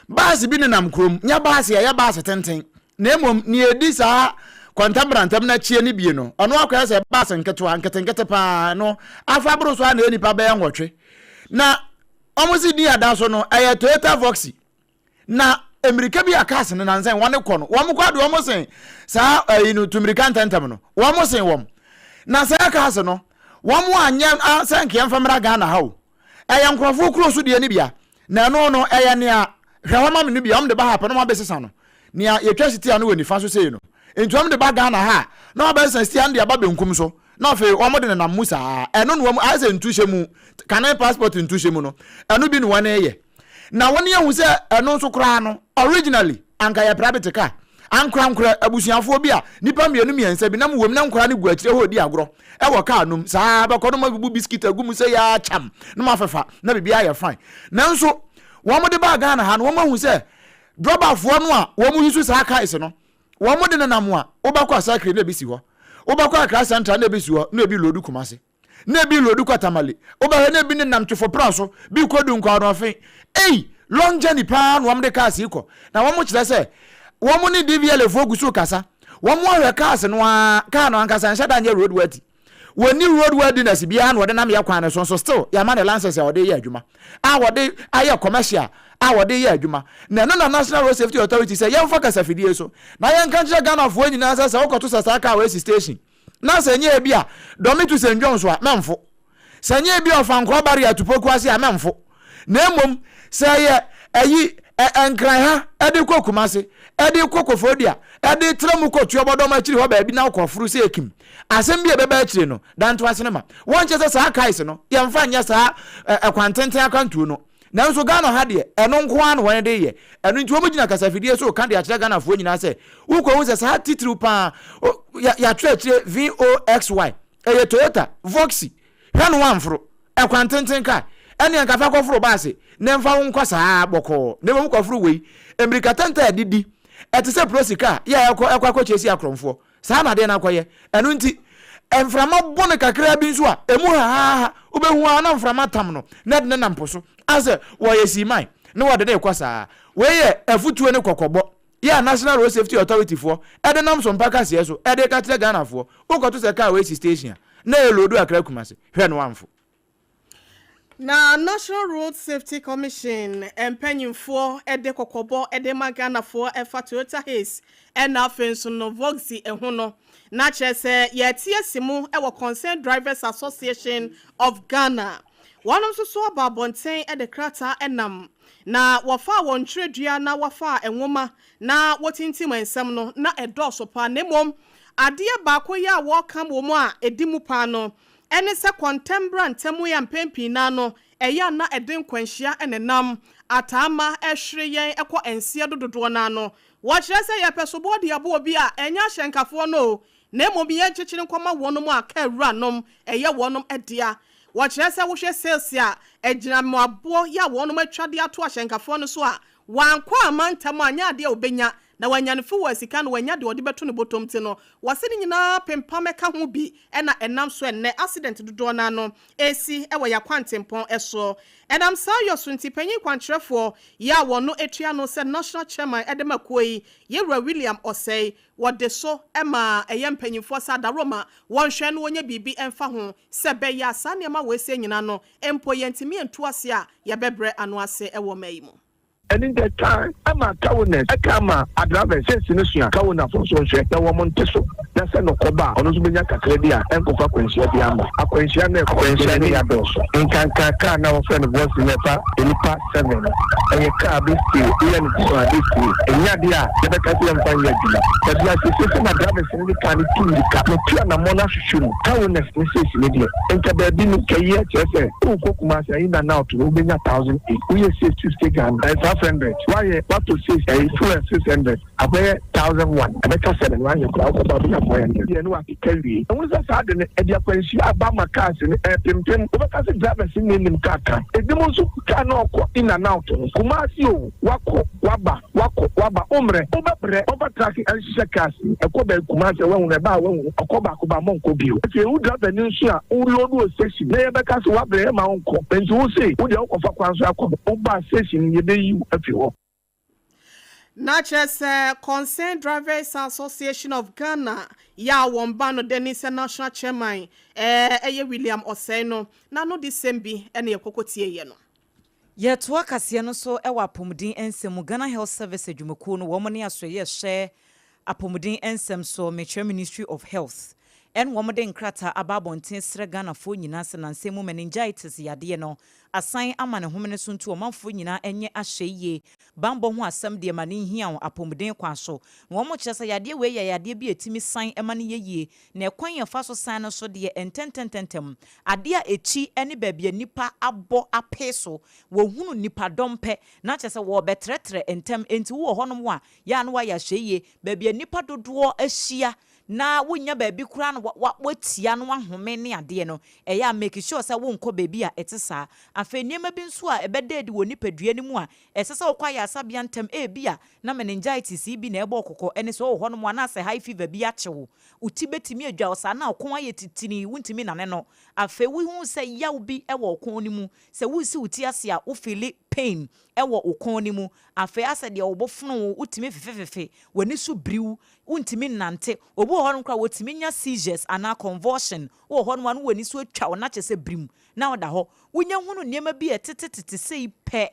baase bi nenam kurom, nyɛ baase ɛyɛ baase tenten, na mmom nea edi saa kɔntɛmbrantɛm n'akyie no bie no, ɔno akɔyɛ sɛ baase nketewa nketenkete paa no afa aboro so a na nipa bɛyɛ 8. Na wɔn si di ada so no, ɛyɛ Toyota Voxy. Na mmirika bi a cars no nansan wɔn kɔ no, wɔn kɔ ade wɔn sen saa ɛyi no tumirika ntɛntɛm no, wɔn sen wɔn. Na saa cars no, wɔn anyɛ sɛ nkeɛ mfamra Ghana ha o, ɛyɛ nkurɔfoɔ kuro so deɛ no bia. Na ɛno no ɛyɛ nea hwɛ hɔ ma me no bia, wɔn de ba ha pɛ na wɔn abɛsesa no, nea yɛtwa steer no wɔ nifa so sei no. Nti wɔn de ba Ghana ha na wɔn abɛsesa steer no de aba benkum so, na afei wɔn de nenam mu saa. Ɛno na wɔn ayɛ sɛ ntuhyɛ mu kane passport ntuhyɛ mu no, ɛno bi na wɔn yɛ. Na wɔn yɛhu sɛ ɛno nso koraa no, originally anka yɛ private car ankorankora, abusuafoɔ bi a nipa mmienu mmiɛnsa bi nam wɔm, na nkora no gu akyire hɔ di agorɔ ɛwɔ car nom saa bɛkɔ no, ma bubu biscuit agu mu sɛ yɛ akyam na ma afɛfa na biribi ayɛ fine. Nanso wɔn de baa Ghana ha no, wɔn ahu sɛ drɔbafoɔ no a wɔn yi so saa cars no, wɔn de nenam a, wobɛkɔ Asakiri na ebi si hɔ, wobɛkɔ Accra Central na ebi si hɔ, na ebi load Kumase, na ebi load kɔ Tamale, wobɛhwɛ na ebi nenam Twefopra so bi kɔ du Nkwadoɔfe. Ei, long journey paa na wɔn de cars yi kɔ. Na wɔn kyerɛ sɛ wɔn ne DVLA foɔ gu so kasa, wɔn ahwɛ cars no ara. Car no ankasa nhyɛ da nyɛ road worthy, wɔni road worthiness biara na wɔde nam yɛ kwan no so nso, still yɛama ne license a wɔde yɛ adwuma, a wɔde ayɛ commercial a wɔde yɛ adwuma. Na ɛno na National Road Safety Authority sɛ yɛmfa kasafidie so na yɛnka nkyerɛ Ghanafoɔ nyinaa sɛ sɛ wokɔto sɛ saa car wɔ asi station na sɛ nyɛ ebi a Dome to St John so a, mɛmfo. Sɛ nyɛ ebi a Ɔfankorɔ barrier to Poku ase a, mɛmfo. Na mmom sɛ ɛyɛ ɛyi Nkran ha ɛde kɔ Kumase, ɛde kɔ Koforidua, ɛde tra mu kɔ Tuobɔdɔm akyiri hɔ baabi na wokɔ foro sɛ Ekim, asɛm bi a ɛbɛba akyire no, danto ase no ma wɔnkyɛ sɛ saa cars no yɛmfa nyɛ saa ɛkwan tenten akwantuo no. Nanso Ghana ha deɛ, ɛno nko ara na wɔn de yɛ. Ɛno nti wɔn gyina kasafidie so reka de akyerɛ Ghanafoɔ nyinaa sɛ wokɔhu sɛ saa titiriw paa yɛatwerɛ akyire VOXY, ɛyɛ Toyota Voxy, hwɛ no wamforo ɛkwan tenten kaa, ɛne anka fa kɔforo baase na ɛmfa wo nkɔ saa bɔkɔɔ, na mmom kɔforo wei mmirika tɛntɛ a ɛdidi ɛte sɛ prosi kaa yɛ a ɛkɔ ɛkɔ akɔkyɛ si akorɔmfoɔ. Saa na adeɛ no akɔyɛ. Ɛno nti mframa bɔ no kakraa bi nso a, ɛmu hahaha, wobɛhu ara na mframa tam no na ɛde no nam po so asɛ wɔyɛ siiman na wɔde no rekɔ saa. Wei yɛ afutuo ne kɔkɔbɔ yɛ a National Road Safety Authority foɔ de nam so mpa kaseɛ so de reka kyerɛ Ghanafoɔ. Wokɔto sɛ kaa wei si station a, na ɛloodu Accra Kumasi, hwɛ no amfo. Na National Road Safety Commission mpanyimfoɔ de kɔkɔbɔ de ma Ghanafoɔ ɛfa Toyota Hiace ɛna afei nso no Voxy ho no, na kyerɛ sɛ yɛte asi mu wɔ Concerned Drivers Association of Ghana. Wɔnom nso so aba abɔnten de krataa nam na wɔfaa wɔn twerɛdua na wɔfaa nwoma na wɔtintim nsɛm no, na ɛdɔɔso paa, na mmom adeɛ baako yi a wɔreka wɔ mu a ɛdi mu paa no ɛne sɛ kɔntɛmbra ntɛm yi a mpɛn pii naa no ɛyɛ a na ɛde nkwanhyia nenam ataama ɛhwere yɛn ɛkɔ nseɛ do dodoɔ naa no. Wɔkyerɛ sɛ yɛpɛ soboɔ de aboɔ bi a ɛnyɛ ahyɛnkafoɔ no o. na mmom yɛnkyekyere nkɔma wɔnom a kaa wuranom ɛyɛ wɔnom dea. Wɔkyerɛ sɛ wohwɛ sales a agyinamoaboɔ yi a wɔnom atwa de ato ahyɛnkafoɔ no so a, wankɔ amma ntɛm a, nyɛ adeɛ a ɔbɛnya, na wanya no fuel sika na wanya deɛ ɔde bɛto ne bɔtɔm nti no, wɔse ne nyinaa pempam ɛka ho bi na ɛnam so ɛnnɛ accident dodoɔ no ara no resi wɔ yɛn akwantempɔn soɔ. Ɛnam saa yɔ so nti, panyin kwankyerɛfoɔ yi a wɔno tua ano sɛ National Chairman de ma kuo yi, Yɛwura William Osei, wɔde so ma ɛyɛ mpanyinfoɔ sɛ adaworoma wɔnhwɛ na wɔnyɛ biribi mfa ho sɛ ɛbɛyɛ a saa nneɛma wei sei nyinaa no mpo yɛntumi antu ase a yɛbɛbrɛ ano ase wɔ ɔman yi mu. Ɛno nti ɛtaa ma Kawonas ɛka ma adrivers sɛ no sua Kawonafo nso nhwɛ na wɔn nte so na sɛ nɔkɔ ba a ɔno nso bɛnya kakra bi a ɛnkɔfa akwanhyia biara mma. Akwanhyia no ɛkɔ Akwanhyia no yɛ adɔɔso. Nkanka car no a wɔfrɛ no Voxy no ɛfa nnipa seven no ɛyɛ car a bɛsie woyɛ no foforɔ a bɛsie ɛnyɛ adeɛ a yɛbɛka sɛ yɛmfa nyɛ adwuma. Baabi a seesei sɛ na drivers no de car no tu mmirika no tu anamɔn ahwehwɛ mu Kawonas ne seesi no deɛ nka baabi no nka yie kyerɛ sɛ wokɔ Kumasi a in and out no wobɛnya 1008 woyɛ 650 Ghana ɛyɛ 500 woayɛ woatɔ six ɛyɛ fuel 600 akɔyɛ 1001 ɛbɛka seven woanyɛ koraa wokɔba wobɛnya 400 deɛ ne wakeka wie ɛhu sɛ saa de no ɛde akwanhyia aba ma cars no ɛpempem wobɛka sɛ drivers no nnim car ka ebinom nso car no ɔkɔ in and out no Kumasi o wakɔ waba wakɔ waba wommerɛ wobɛbrɛ ɔfa truck ɛnhyehyɛ cars yi ɛkɔ bɛn Kumasi a wahunu ɛba a wahunu ɔkɔ baako ba monkɔ bio afei wo driver ni nso a wo load wɔ station na yɛbɛka sɛ wabrɛ yɛma wo nkɔ nti wo se wo deɛ wokɔfa kwan so akɔ no woba station no yɛbɛyi wo afi hɔ. Na kyerɛ sɛ Concerned Drivers Association of Ghana yɛ a wɔn ba no dani sɛ National Chairman ɛyɛ William Osei no n'ano de sɛm bi na yɛkɔkɔ tieeɛ no. Yɛtoa kaseɛ no so wɔ apɔmuden nsɛm mu, Ghana Health Service adwumakuo no wɔn ne asoɛeɛ ɛhyɛ apɔmuden nsɛm so, mekyerɛ Ministry of Health, ɛna wɔn de nkrataa aba abɔnten srɛ Ghanafoɔ nyinaa sɛ nansa yi mu meningitis yadeɛ no asan ama ne homene so nti ɔmanfoɔ nyinaa nyɛ ahwɛyie, banbɔ ho asɛm deɛ ma no nhia wo apɔmuden kwan so. Na wɔn kyerɛ sɛ yadeɛ wei yɛ yadeɛ bi a ɛtumi san ma no yɛ yie Na ɛkwan a ɛfa so san no so deɛ, ntɛmntɛmntɛmntɛm. Adeɛ a ɛkyi ne baabi a nnipa abɔ apee so. Wɔhunu nnipadɔm pɛ, na kyerɛ sɛ wɔrebɛtrɛtrɛ ntɛm. Enti wowɔ hɔnom a, yɛ a na woayɛ ahwɛyie. Baabi a nnipa dodoɔ ahyia na wonnya baabi koraa na woatia na woahome ne adeɛ no, ɛyɛ a make sure sɛ wonkɔ baabi a ɛte saa. Afei nneɛma bi nso a ɛbɛda adi wɔ nipadua no mu a ɛsɛ sɛ wokɔ ayaresabea ntɛm, ebia na meningitis yi bi na ɛrebɔ wo kɔkɔ, ɛne sɛ wowɔ hɔnom a na asɛ high fever bi akye wo. Wo ti bɛtumi adwa wo saa na wo kɔn ayɛ titiririi, wontumi nnane no. Afei wohu sɛ yaw bi wɔ wo kɔn no mu. Sɛ woresi wo ti ase a, wo feeli pain wɔ wo kɔn no mu. Afei asɛ deɛ wo bo fono wo, wotumi fefefefe, w'ani so biri wo, wontumi nnante. Obi wɔ hɔnom koraa a, wɔtumi nya seizures anaa convulsion. Wowɔ hɔnom a na w'ani so atwa wo na kyerɛ sɛ birim na woda hɔ. Wonya hunu nneɛma bi a ɛtetetete sei pɛ,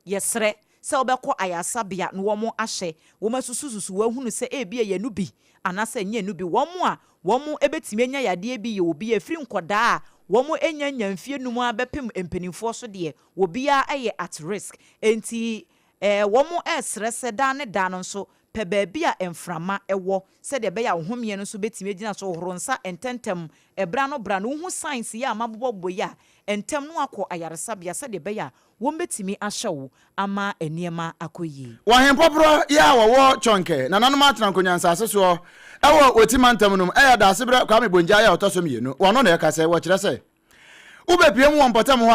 Yɛsrɛ sɛ wobɛkɔ ayaresabea na wɔahyɛ, wɔasusususu, wɔahunu sɛ ebia ɛyɛ ɛno bi anaasɛ ɛnyɛ ɛno bi. Wɔn a wɔbɛtumi anya yadeɛ bi yɛ obi a ɛfiri nkwadaa a wɔnnya nnya mfeɛ num ara bɛpem mpanimfoɔ so deɛ, obiara yɛ at risk. Enti wɔresrɛ sɛ daa ne daa no nso pɛ baabi a mframa wɔ sɛdeɛ ɛbɛyɛ a wo homeɛ no nso bɛtumi agyina so. Hohoro nsa ntɛntɛm berɛ ano berɛ ano. Wohu signs yi a mabobɔbobɔ yi a, ntɛm na woakɔ ayaresabea sɛdeɛ ɛbɛyɛ a Wɔbɛtumi ahyɛ wo ama nneɛma akɔ yie. Wɔ Ahempɔporɔ yi a wɔwɔ Kyɔnkɛ, nananom atena nkonya nsase soɔ wɔ Oti mantam no mu yɛ Daasebrɛ Kwame Bongyae a ɔtɔ so mmienu. Wɔno na ɛka sɛ, wɔkyerɛ sɛ, wobɛpue mu wɔ mpɔtam hɔ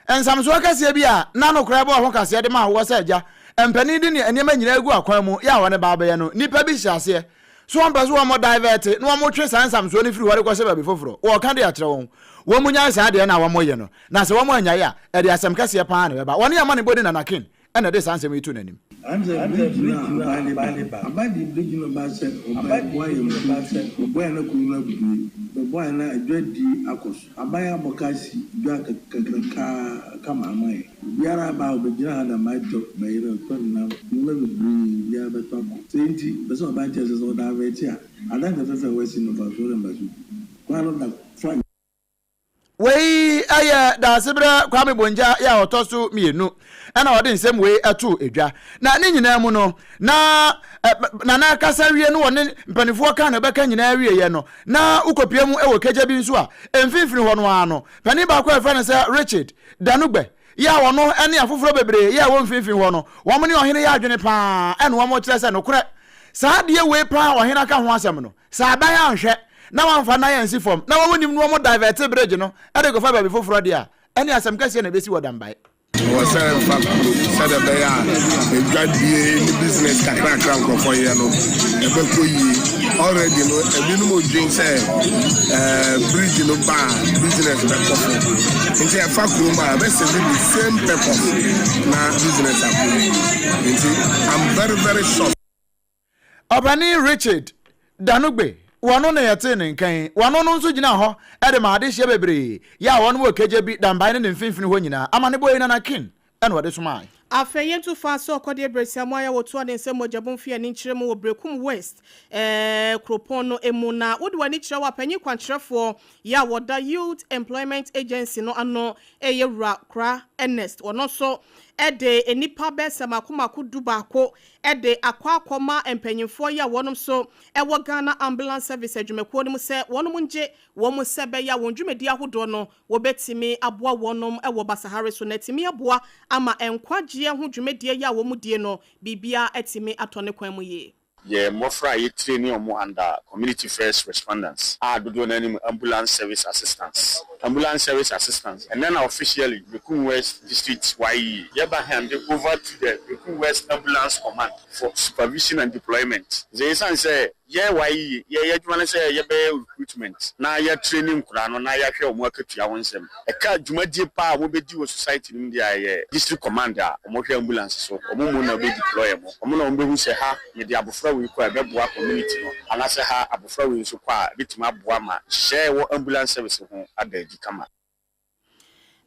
a, nsamsoɔ kɛseɛ bi a na nokorɛ bɔɔ ho kaseɛ de maa woɔ sɛ agya mpanin de nneɛma nyinaa gu akwan mu yɛ a wɔne ba abɛyɛ no, nnipa bi hyɛ aseɛ So wɔmpɛ sɛ wɔn divert na wɔtwe saa nsamsoɔ no firi hɔ de kɔhyɛ baabi foforɔ? Wɔreka de akyerɛ wɔn. Wɔn nyae saa adeɛ no a wɔyɛ no, na sɛ wɔn annyae a, ɛde asɛm kɛseɛ pa ara na ɛbɛba. Wɔne amanebɔni Nana King na ɛde saa nsɛm yi too n'anim. Ɛm sɛ bridge no a aban de ba aban de bridge no ba sɛ ɔbɛ boa yɛn mpuntuo ɔboa yɛn na kuro no abue ɔbɛ boa yɛn na adwadie akɔ so aban abɔ ka asi dwa kakrakaa kama ama yɛn. Obiara aba a ɔbɛgyina ha na matɔ bayerɛ, ɔtɔ nam, nneɛma bebree biara bɛtɔ akɔ. Sei nti, mepɛ sɛ ɔba nkyɛn sɛ sɛ ɔdavɛɛte a, adan fɛfɛɛfɛ a wɔasi no mfasoɔ remma so bio. Kwan no da fine. Wei yɛ Daasebrɛ Kwame Bongya yɛ a ɔtɔ so mmienu na ɔde nsɛm wei too dwa. Na ne nyinaa mu no, na Nana kasa wie no wɔne mpanimfoɔ ka na ɛbɛka nyinaa wieɛ no, na wokɔpie mu wɔ kagya bi nso a, mfimfini hɔ no ara no, panin baako a yɛfrɛ no sɛ Richard Danugbe yɛ a ɔno ne afoforɔ bebree yɛ a ɛwɔ mfimfini hɔ no, wɔn ne ɔhene yɛ adwene paa ɛna wɔn kyerɛ sɛ nokorɛ. Saa adeɛ wei paa a ɔhene aka ho asɛm no, sɛ aban anhwɛ na wɔamfa nan ansi fam na wɔn nim no wɔn divert bridge no de kɔfa baabi foforɔ deɛ a, ɛne asɛm kɛseɛ na ɛbɛsi wɔ Dambae. Ɛwɔ sɛ ɛfa kuro sɛdeɛ ɛbɛyɛ a adwadie ne business kakrakra nkurɔfoɔ yɛ no ɛbɛkɔ yie. Already no ebinom dwen sɛ eh, bridge no ba a business bɛkɔ fam. Nti ɛfa kurom a ɛbɛsɛbi the same purpose na business akɔ yie. Nti I'm very very shocked. Ɔpanin Richard Danugbe, wɔno na yɛtee ne nka yi, wɔno no nso gyinaa hɔ de maa adehyeɛ bebree yɛ a wɔnom wɔ Kegyebi, Dambae ne ne mfimfini hɔ nyinaa. Amanebɔ yi Nana King na ɔde somae. Afei yɛntu fa sɛ ɔkɔdeɛ berɛsiamu a wɔtoa ne nsam mogya mfeɛ ani nkyerɛ mu wɔ Berekum West kuropɔn no mu. Na wode w'ani kyerɛ wɔ apanyin kwankyerɛfoɔ yɛ a wɔda Youth Employment Agency no ano yɛ Wura Kora Ernest. Ɔno nso de nnipa bɛyɛ sɛ mako mako dubaako de akɔ akɔma mpanyinfoɔ yi a wɔnom nso wɔ Ghana Ambulance Service adwumakuo no mu sɛ wɔnom ngye wɔn mu sɛ ɛbɛyɛ a wɔn dwumadie ahodoɔ no wɔbɛtumi aboa wɔnom wɔ basahare so na atumi aboa ama nkwagyeɛ ho dwumadie yi a wɔn die no biribiara atumi atɔ ne kwan mu yie. Yɛ mmɔfra a yɛtraini wɔn under Community First Respondents a dodoɔ no ara nim Ambulance Service Assistants, Ambulance Service Assistants. Ɛnnɛ na officially Bekum West District YEA yɛba hand over to the Bekum West Ambulance Command for supervision and deployment. Sɛ esiane sɛ yɛ YEA yɛ yɛadwuma ne sɛ yɛbɛyɛ recruitment na yɛ training nkwadaa no na yɛahwɛ wɔn akatua ho nsɛm. Ɛka dwumadie paa a wɔbɛdi wɔ society no mu deɛ a ɛyɛ District Command a wɔhwɛ ambulance so. Wɔn mmom na wɔbɛ deploy wɔn. Wɔn na wɔbɛhu sɛ ha mede abɔfra wei kɔ a ɛbɛboa community no anaasɛ ha abɔfra wei nso kɔ a ɛbɛtumi aboa ma nhyehyɛeɛ a ɛwɔ ambulance service ho ada adi kama.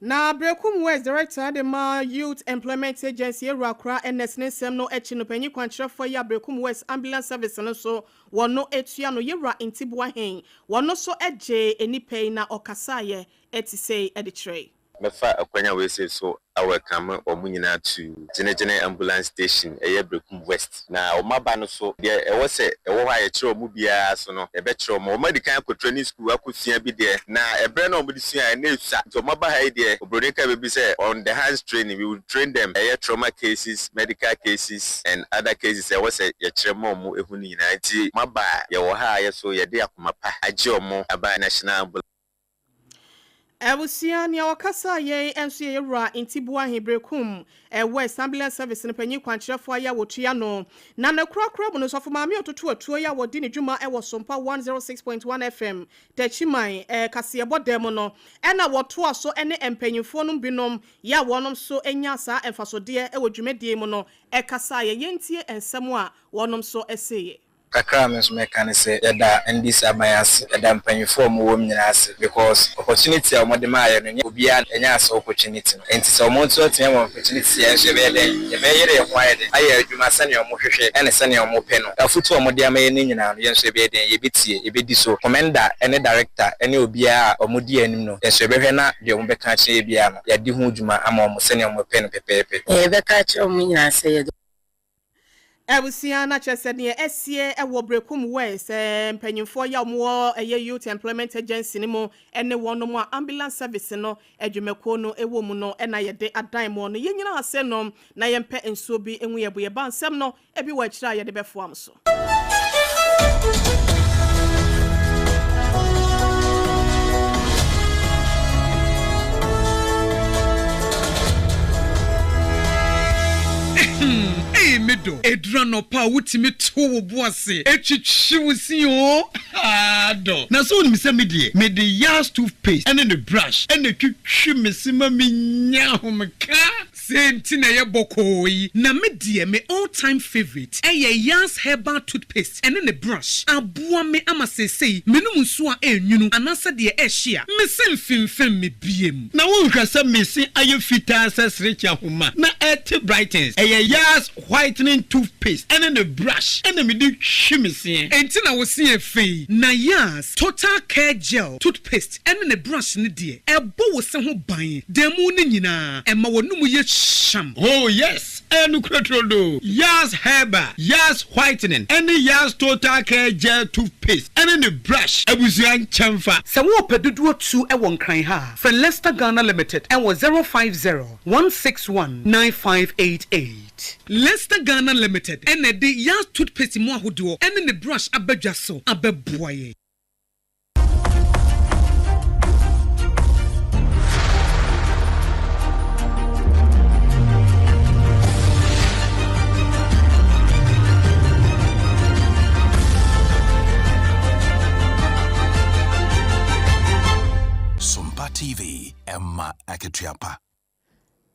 Na Berekum West Director de ma Youth Employment Agency Awura Kora Ernest ne nsɛm no akyi no panyin kwankyerɛfoɔ yi a Berekum West Ambulance Service no nso wɔn no tua no Yewura Ntiboa Hen wɔn nso gyee nnipa yi na ɔkasaeɛ te sei de kyerɛe. Mɛfa akwanya wei sei so awelcome wɔn nyinaa to Gyene-Gyene Ambulance Station, ɛyɛ Berekum West. Na wɔn aba no so, deɛ ɛwɔ sɛ ɛwɔ hɔ a yɛkyerɛ wɔn biara so no, yɛbɛkyerɛ wɔn. Wɔn adi kan akɔ training school akɔsua bi deɛ, na ɛberɛ no a wɔde suaeɛ no, na ɛsua. Nti wɔn aba ha yi deɛ, Oburoni ka biribi sɛ, on the hands training, we will train them, ɛyɛ trauma cases, medical cases and other cases a ɛwɔ sɛ yɛkyerɛ ma wɔn hu no nyinaa. Nti wɔn aba a, yɛwɔ ha a yɛso yɛde akoma pa agye wɔn aba National Ambulance. Abusua, nea ɔkasaa yɛn nso yɛ Yɛwura Ntiboa Heberekum, West Ambulance Service no panyin kwankyerɛfo a yɛ a wɔtua no. Na ne korakora mu no, Sɔfo Maame Ototo Atuo yi a wɔdi ne dwuma wɔ Sompa 106.1 FM, Techiman, kaseɛbɔ dan mu no, ɛna wɔtoa so ne mpanyinfoɔ nom binom yɛ a wɔnom nso nyaa saa mfasodeɛ wɔ dwumadie yi mu no kasaeɛ. Yɛntie nsɛm a wɔnom nso seeɛ. Kakra a me nso mɛka ne sɛ yɛda NDC aban ase, yɛda mpanyinfoɔ a wɔwɔ mu nyinaa ase because opportunity a wɔde maa yɛn no nyɛ obiara na ɛnyaa saa opportunity no. Nti sɛ wɔn nso atumi ama opportunity a yɛn nso yɛbɛyɛ dɛn? Yɛbɛyere yɛn ho ayɛ dɛn? Ayɛ adwuma sɛnea wɔhwehwɛ ne sɛnea wɔpɛ no. Afotu a wɔde ama yɛn no nyinaa no yɛn nso yɛbɛyɛ dɛn? Yɛbɛtie, yɛbɛdi so. Commander ne director ne obiara a wɔdi yɛn anim no yɛn nso yɛbɛhwɛ na deɛ wɔbɛka akyerɛ yɛn biara no yɛadi ho dwuma ama wɔn sɛnea wɔpɛ no pɛpɛɛpɛ. Nea yɛbɛka akyerɛ wɔn nyinaa sɛ yɛdɔ. Abusua na kyerɛ sɛ neɛ asie wɔ Berekum West mpanyinfoɔ yi a wɔn wɔ ɛyɛ Youth Employment Agency no mu ne wɔnom a Ambulance Service no adwumakuo no wɔ mu no na yɛde adan moɔ no. Yɛnyina ase nom na yɛmpɛ nsuo bi ngu yɛn bo. Yɛba nsɛm no bi wɔ akyire a yɛde bɛfoa mo so. Ei me dɔ, ɛduru anɔpa a wotumi to wo bo ase twitwi wo se oo, haa dɔ. Na sɛ wonim sɛ me deɛ, mede Yas toothpaste ne ne brush na ɛtwitwi me se ma menya ahomeka. Sei nti na ɛyɛ bɔkɔɔ yi. Na me deɛ me all time favourite ɛyɛ Yas herbal toothpaste ɛne ne brush. Aboa me ama seesei menom nsuo a ɛnwunu anaasɛ deɛ ɛhye a, me se mfemfem me biem. Na wonhwɛ sɛ me se ayɛ fitaa sɛ serekye ahoma na ɛte brightens. Ɛyɛ Yas whitening toothpaste ɛne ne brush ɛna mede twi me seɛ. Enti na wo se yɛ fɛ yi. Na Yas total care gel toothpaste ɛne ne brush no deɛ, ɛbɔ wo se ho ban da mu no nyinaa, ɛma w'anomu yɛ hyam. Oh yes, ɛyɛ nokorɛ turodoo. Yaz Herbal, Yaz Whitening ɛne Yaz Total Care Gel Toothpaste ɛne ne brush abusua nkyɛnfa. Sɛ worepɛ dodoɔ tu wɔ Nkran ha a, frɛ Lester Ghana Limited wɔ 050 161 9588. Lester Ghana Limited na ɛde Yaz Toothpaste mu ahodoɔ ne ne brush aba dwa so abɛboa yɛn. Sompa TV, ɛma akatua pa.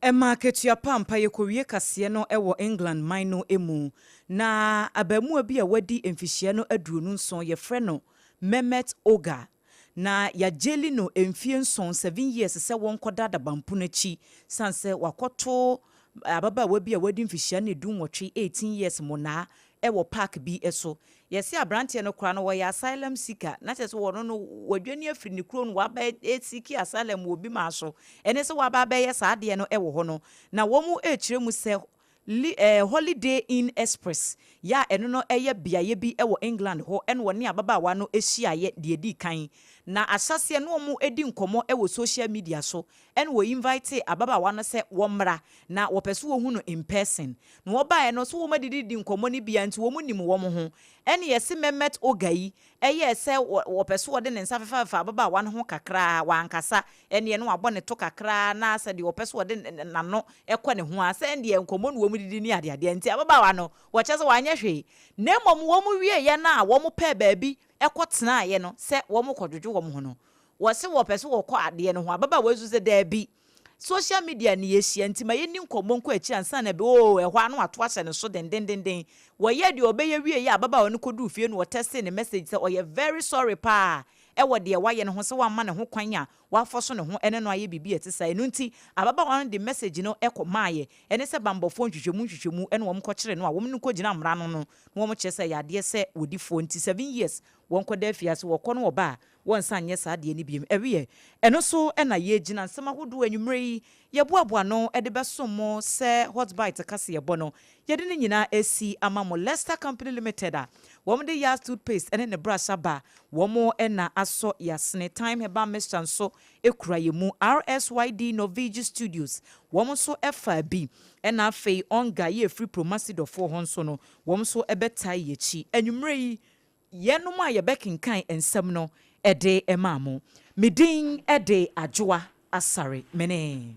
Ɛma akatua pa ampa. Yɛkɔwie kaseɛ no wɔ England man no mu. Na abaamua bi a wadi mfihyia no 27, yɛfrɛ no Mehmet Ogar. Na yɛagyeli no mfie nson, 7 years, sɛ wɔnkɔda adabanpono akyi sane sɛ wakɔto ababaawa bi a wadi mfihyia no 18, 18 years, monaa ɛwɔ park bi so. Yɛse aberanteɛ no koraa no wɔyɛ asylum seeker, na kyerɛ sɛ wɔno no wadwane afiri ne kuro no, waba ɛseek asylum wɔ bi maa so, ɛne sɛ waba abɛyɛ saa adeɛ no ɛwɔ hɔ no. Na wɔn ɛrekyerɛ mu sɛ Holiday Inn Express yɛ a ɛno no ɛyɛ beaeɛ bi ɛwɔ England hɔ, ɛna wɔne ababaawa no ahyiaeɛ deɛ di kan. Na ahyɛseɛ no wɔn di nkɔmmɔ ɛwɔ social media so, ɛna wɔ invite ababaawa no sɛ wɔmmra na wɔpɛ so wɔhu no in person. Na wɔbaeɛ no so wɔn adididi nkɔmmɔ no bia, nti wɔn nim wɔn ho. Ɛne yɛsi Mehmet Ogar yi ɛyɛ sɛ wɔpɛ so wɔde ne nsa fefafefa ababaawa no ho kakraa, wankasa ɛneɛ no wabɔ ne to kakraa, na sɛ deɛ wɔpɛ so wɔde n'ano ɛkɔ ne ho a, sɛ ɛndeɛ nkɔmmɔ no wɔn didi ne adeadeɛ. Nti ababaawa no wɔkyɛ sɛ wanyɛ hwee, na mmom wɔn wieɛ no a wɔn pɛɛ baabi ɛkɔ tenaeɛ no sɛ wɔn kɔdwodwo wɔn ho no, wɔsi wɔpɛ so wɔkɔ adeɛ no ho. Ababaawa yi nso sɛ daabi, social media ni yɛhyia nti ma yɛni nkɔmmɔ nkɔ akyi ansa na bi o. Ɛhɔ ano ato ahyɛ ne so dendendenden. Wɔyɛ deɛ ɔbɛyɛ wie yɛ, ababaawa no kɔduru fie no, wɔtexte ne message sɛ ɔyɛ very sorry paa ɛwɔ deɛ wayɛ no ho, sɛ wamma ne ho kwan a wafɔ so ne ho ɛne no ayɛ biribi a ɛte saa. Ɛno nti ababaawa no de message no ɛkɔ maayɛ, ɛne sɛ bambɔfoɔ nhwehwɛmu ɛne wɔn kɔkyerɛ no a wɔn no kɔgyina mmara no na wɔn kyerɛ sɛ ɛyɛ adeɛ sɛ wɔdi foɔ, nti 7 years wɔn kɔda afiase. Wɔkɔ no wɔba a, wɔnsa nyɛ saa adeɛ no biem. Ɛwiɛ, ɛno so ɛna yɛgyina nsɛm ahodoɔ anwummerɛ yi yɛboaboa no de bɛsom mo sɛ Hot Bite kaseɛbɔ no, yɛde ne nyinaa asi ama mo. Leicester Company Limited a wɔn de Yas toothpaste ɛne ne brush aba, wɔn ɛna asɔ yasene. Time Herbal Mixture nso ekura yɛ mu. RSYD Norvege Studios, wɔn nso ɛfa bi, ɛna afei Onga yɛ efiri Promasidɔfoɔ hɔ nso no, wɔn nso ɛbɛtae yɛ akyi. Anwummerɛ yi yɛnom a yɛbɛkenkan nsɛm no ɛde ɛmaa mo, me din ɛde Adwoa Asare mene.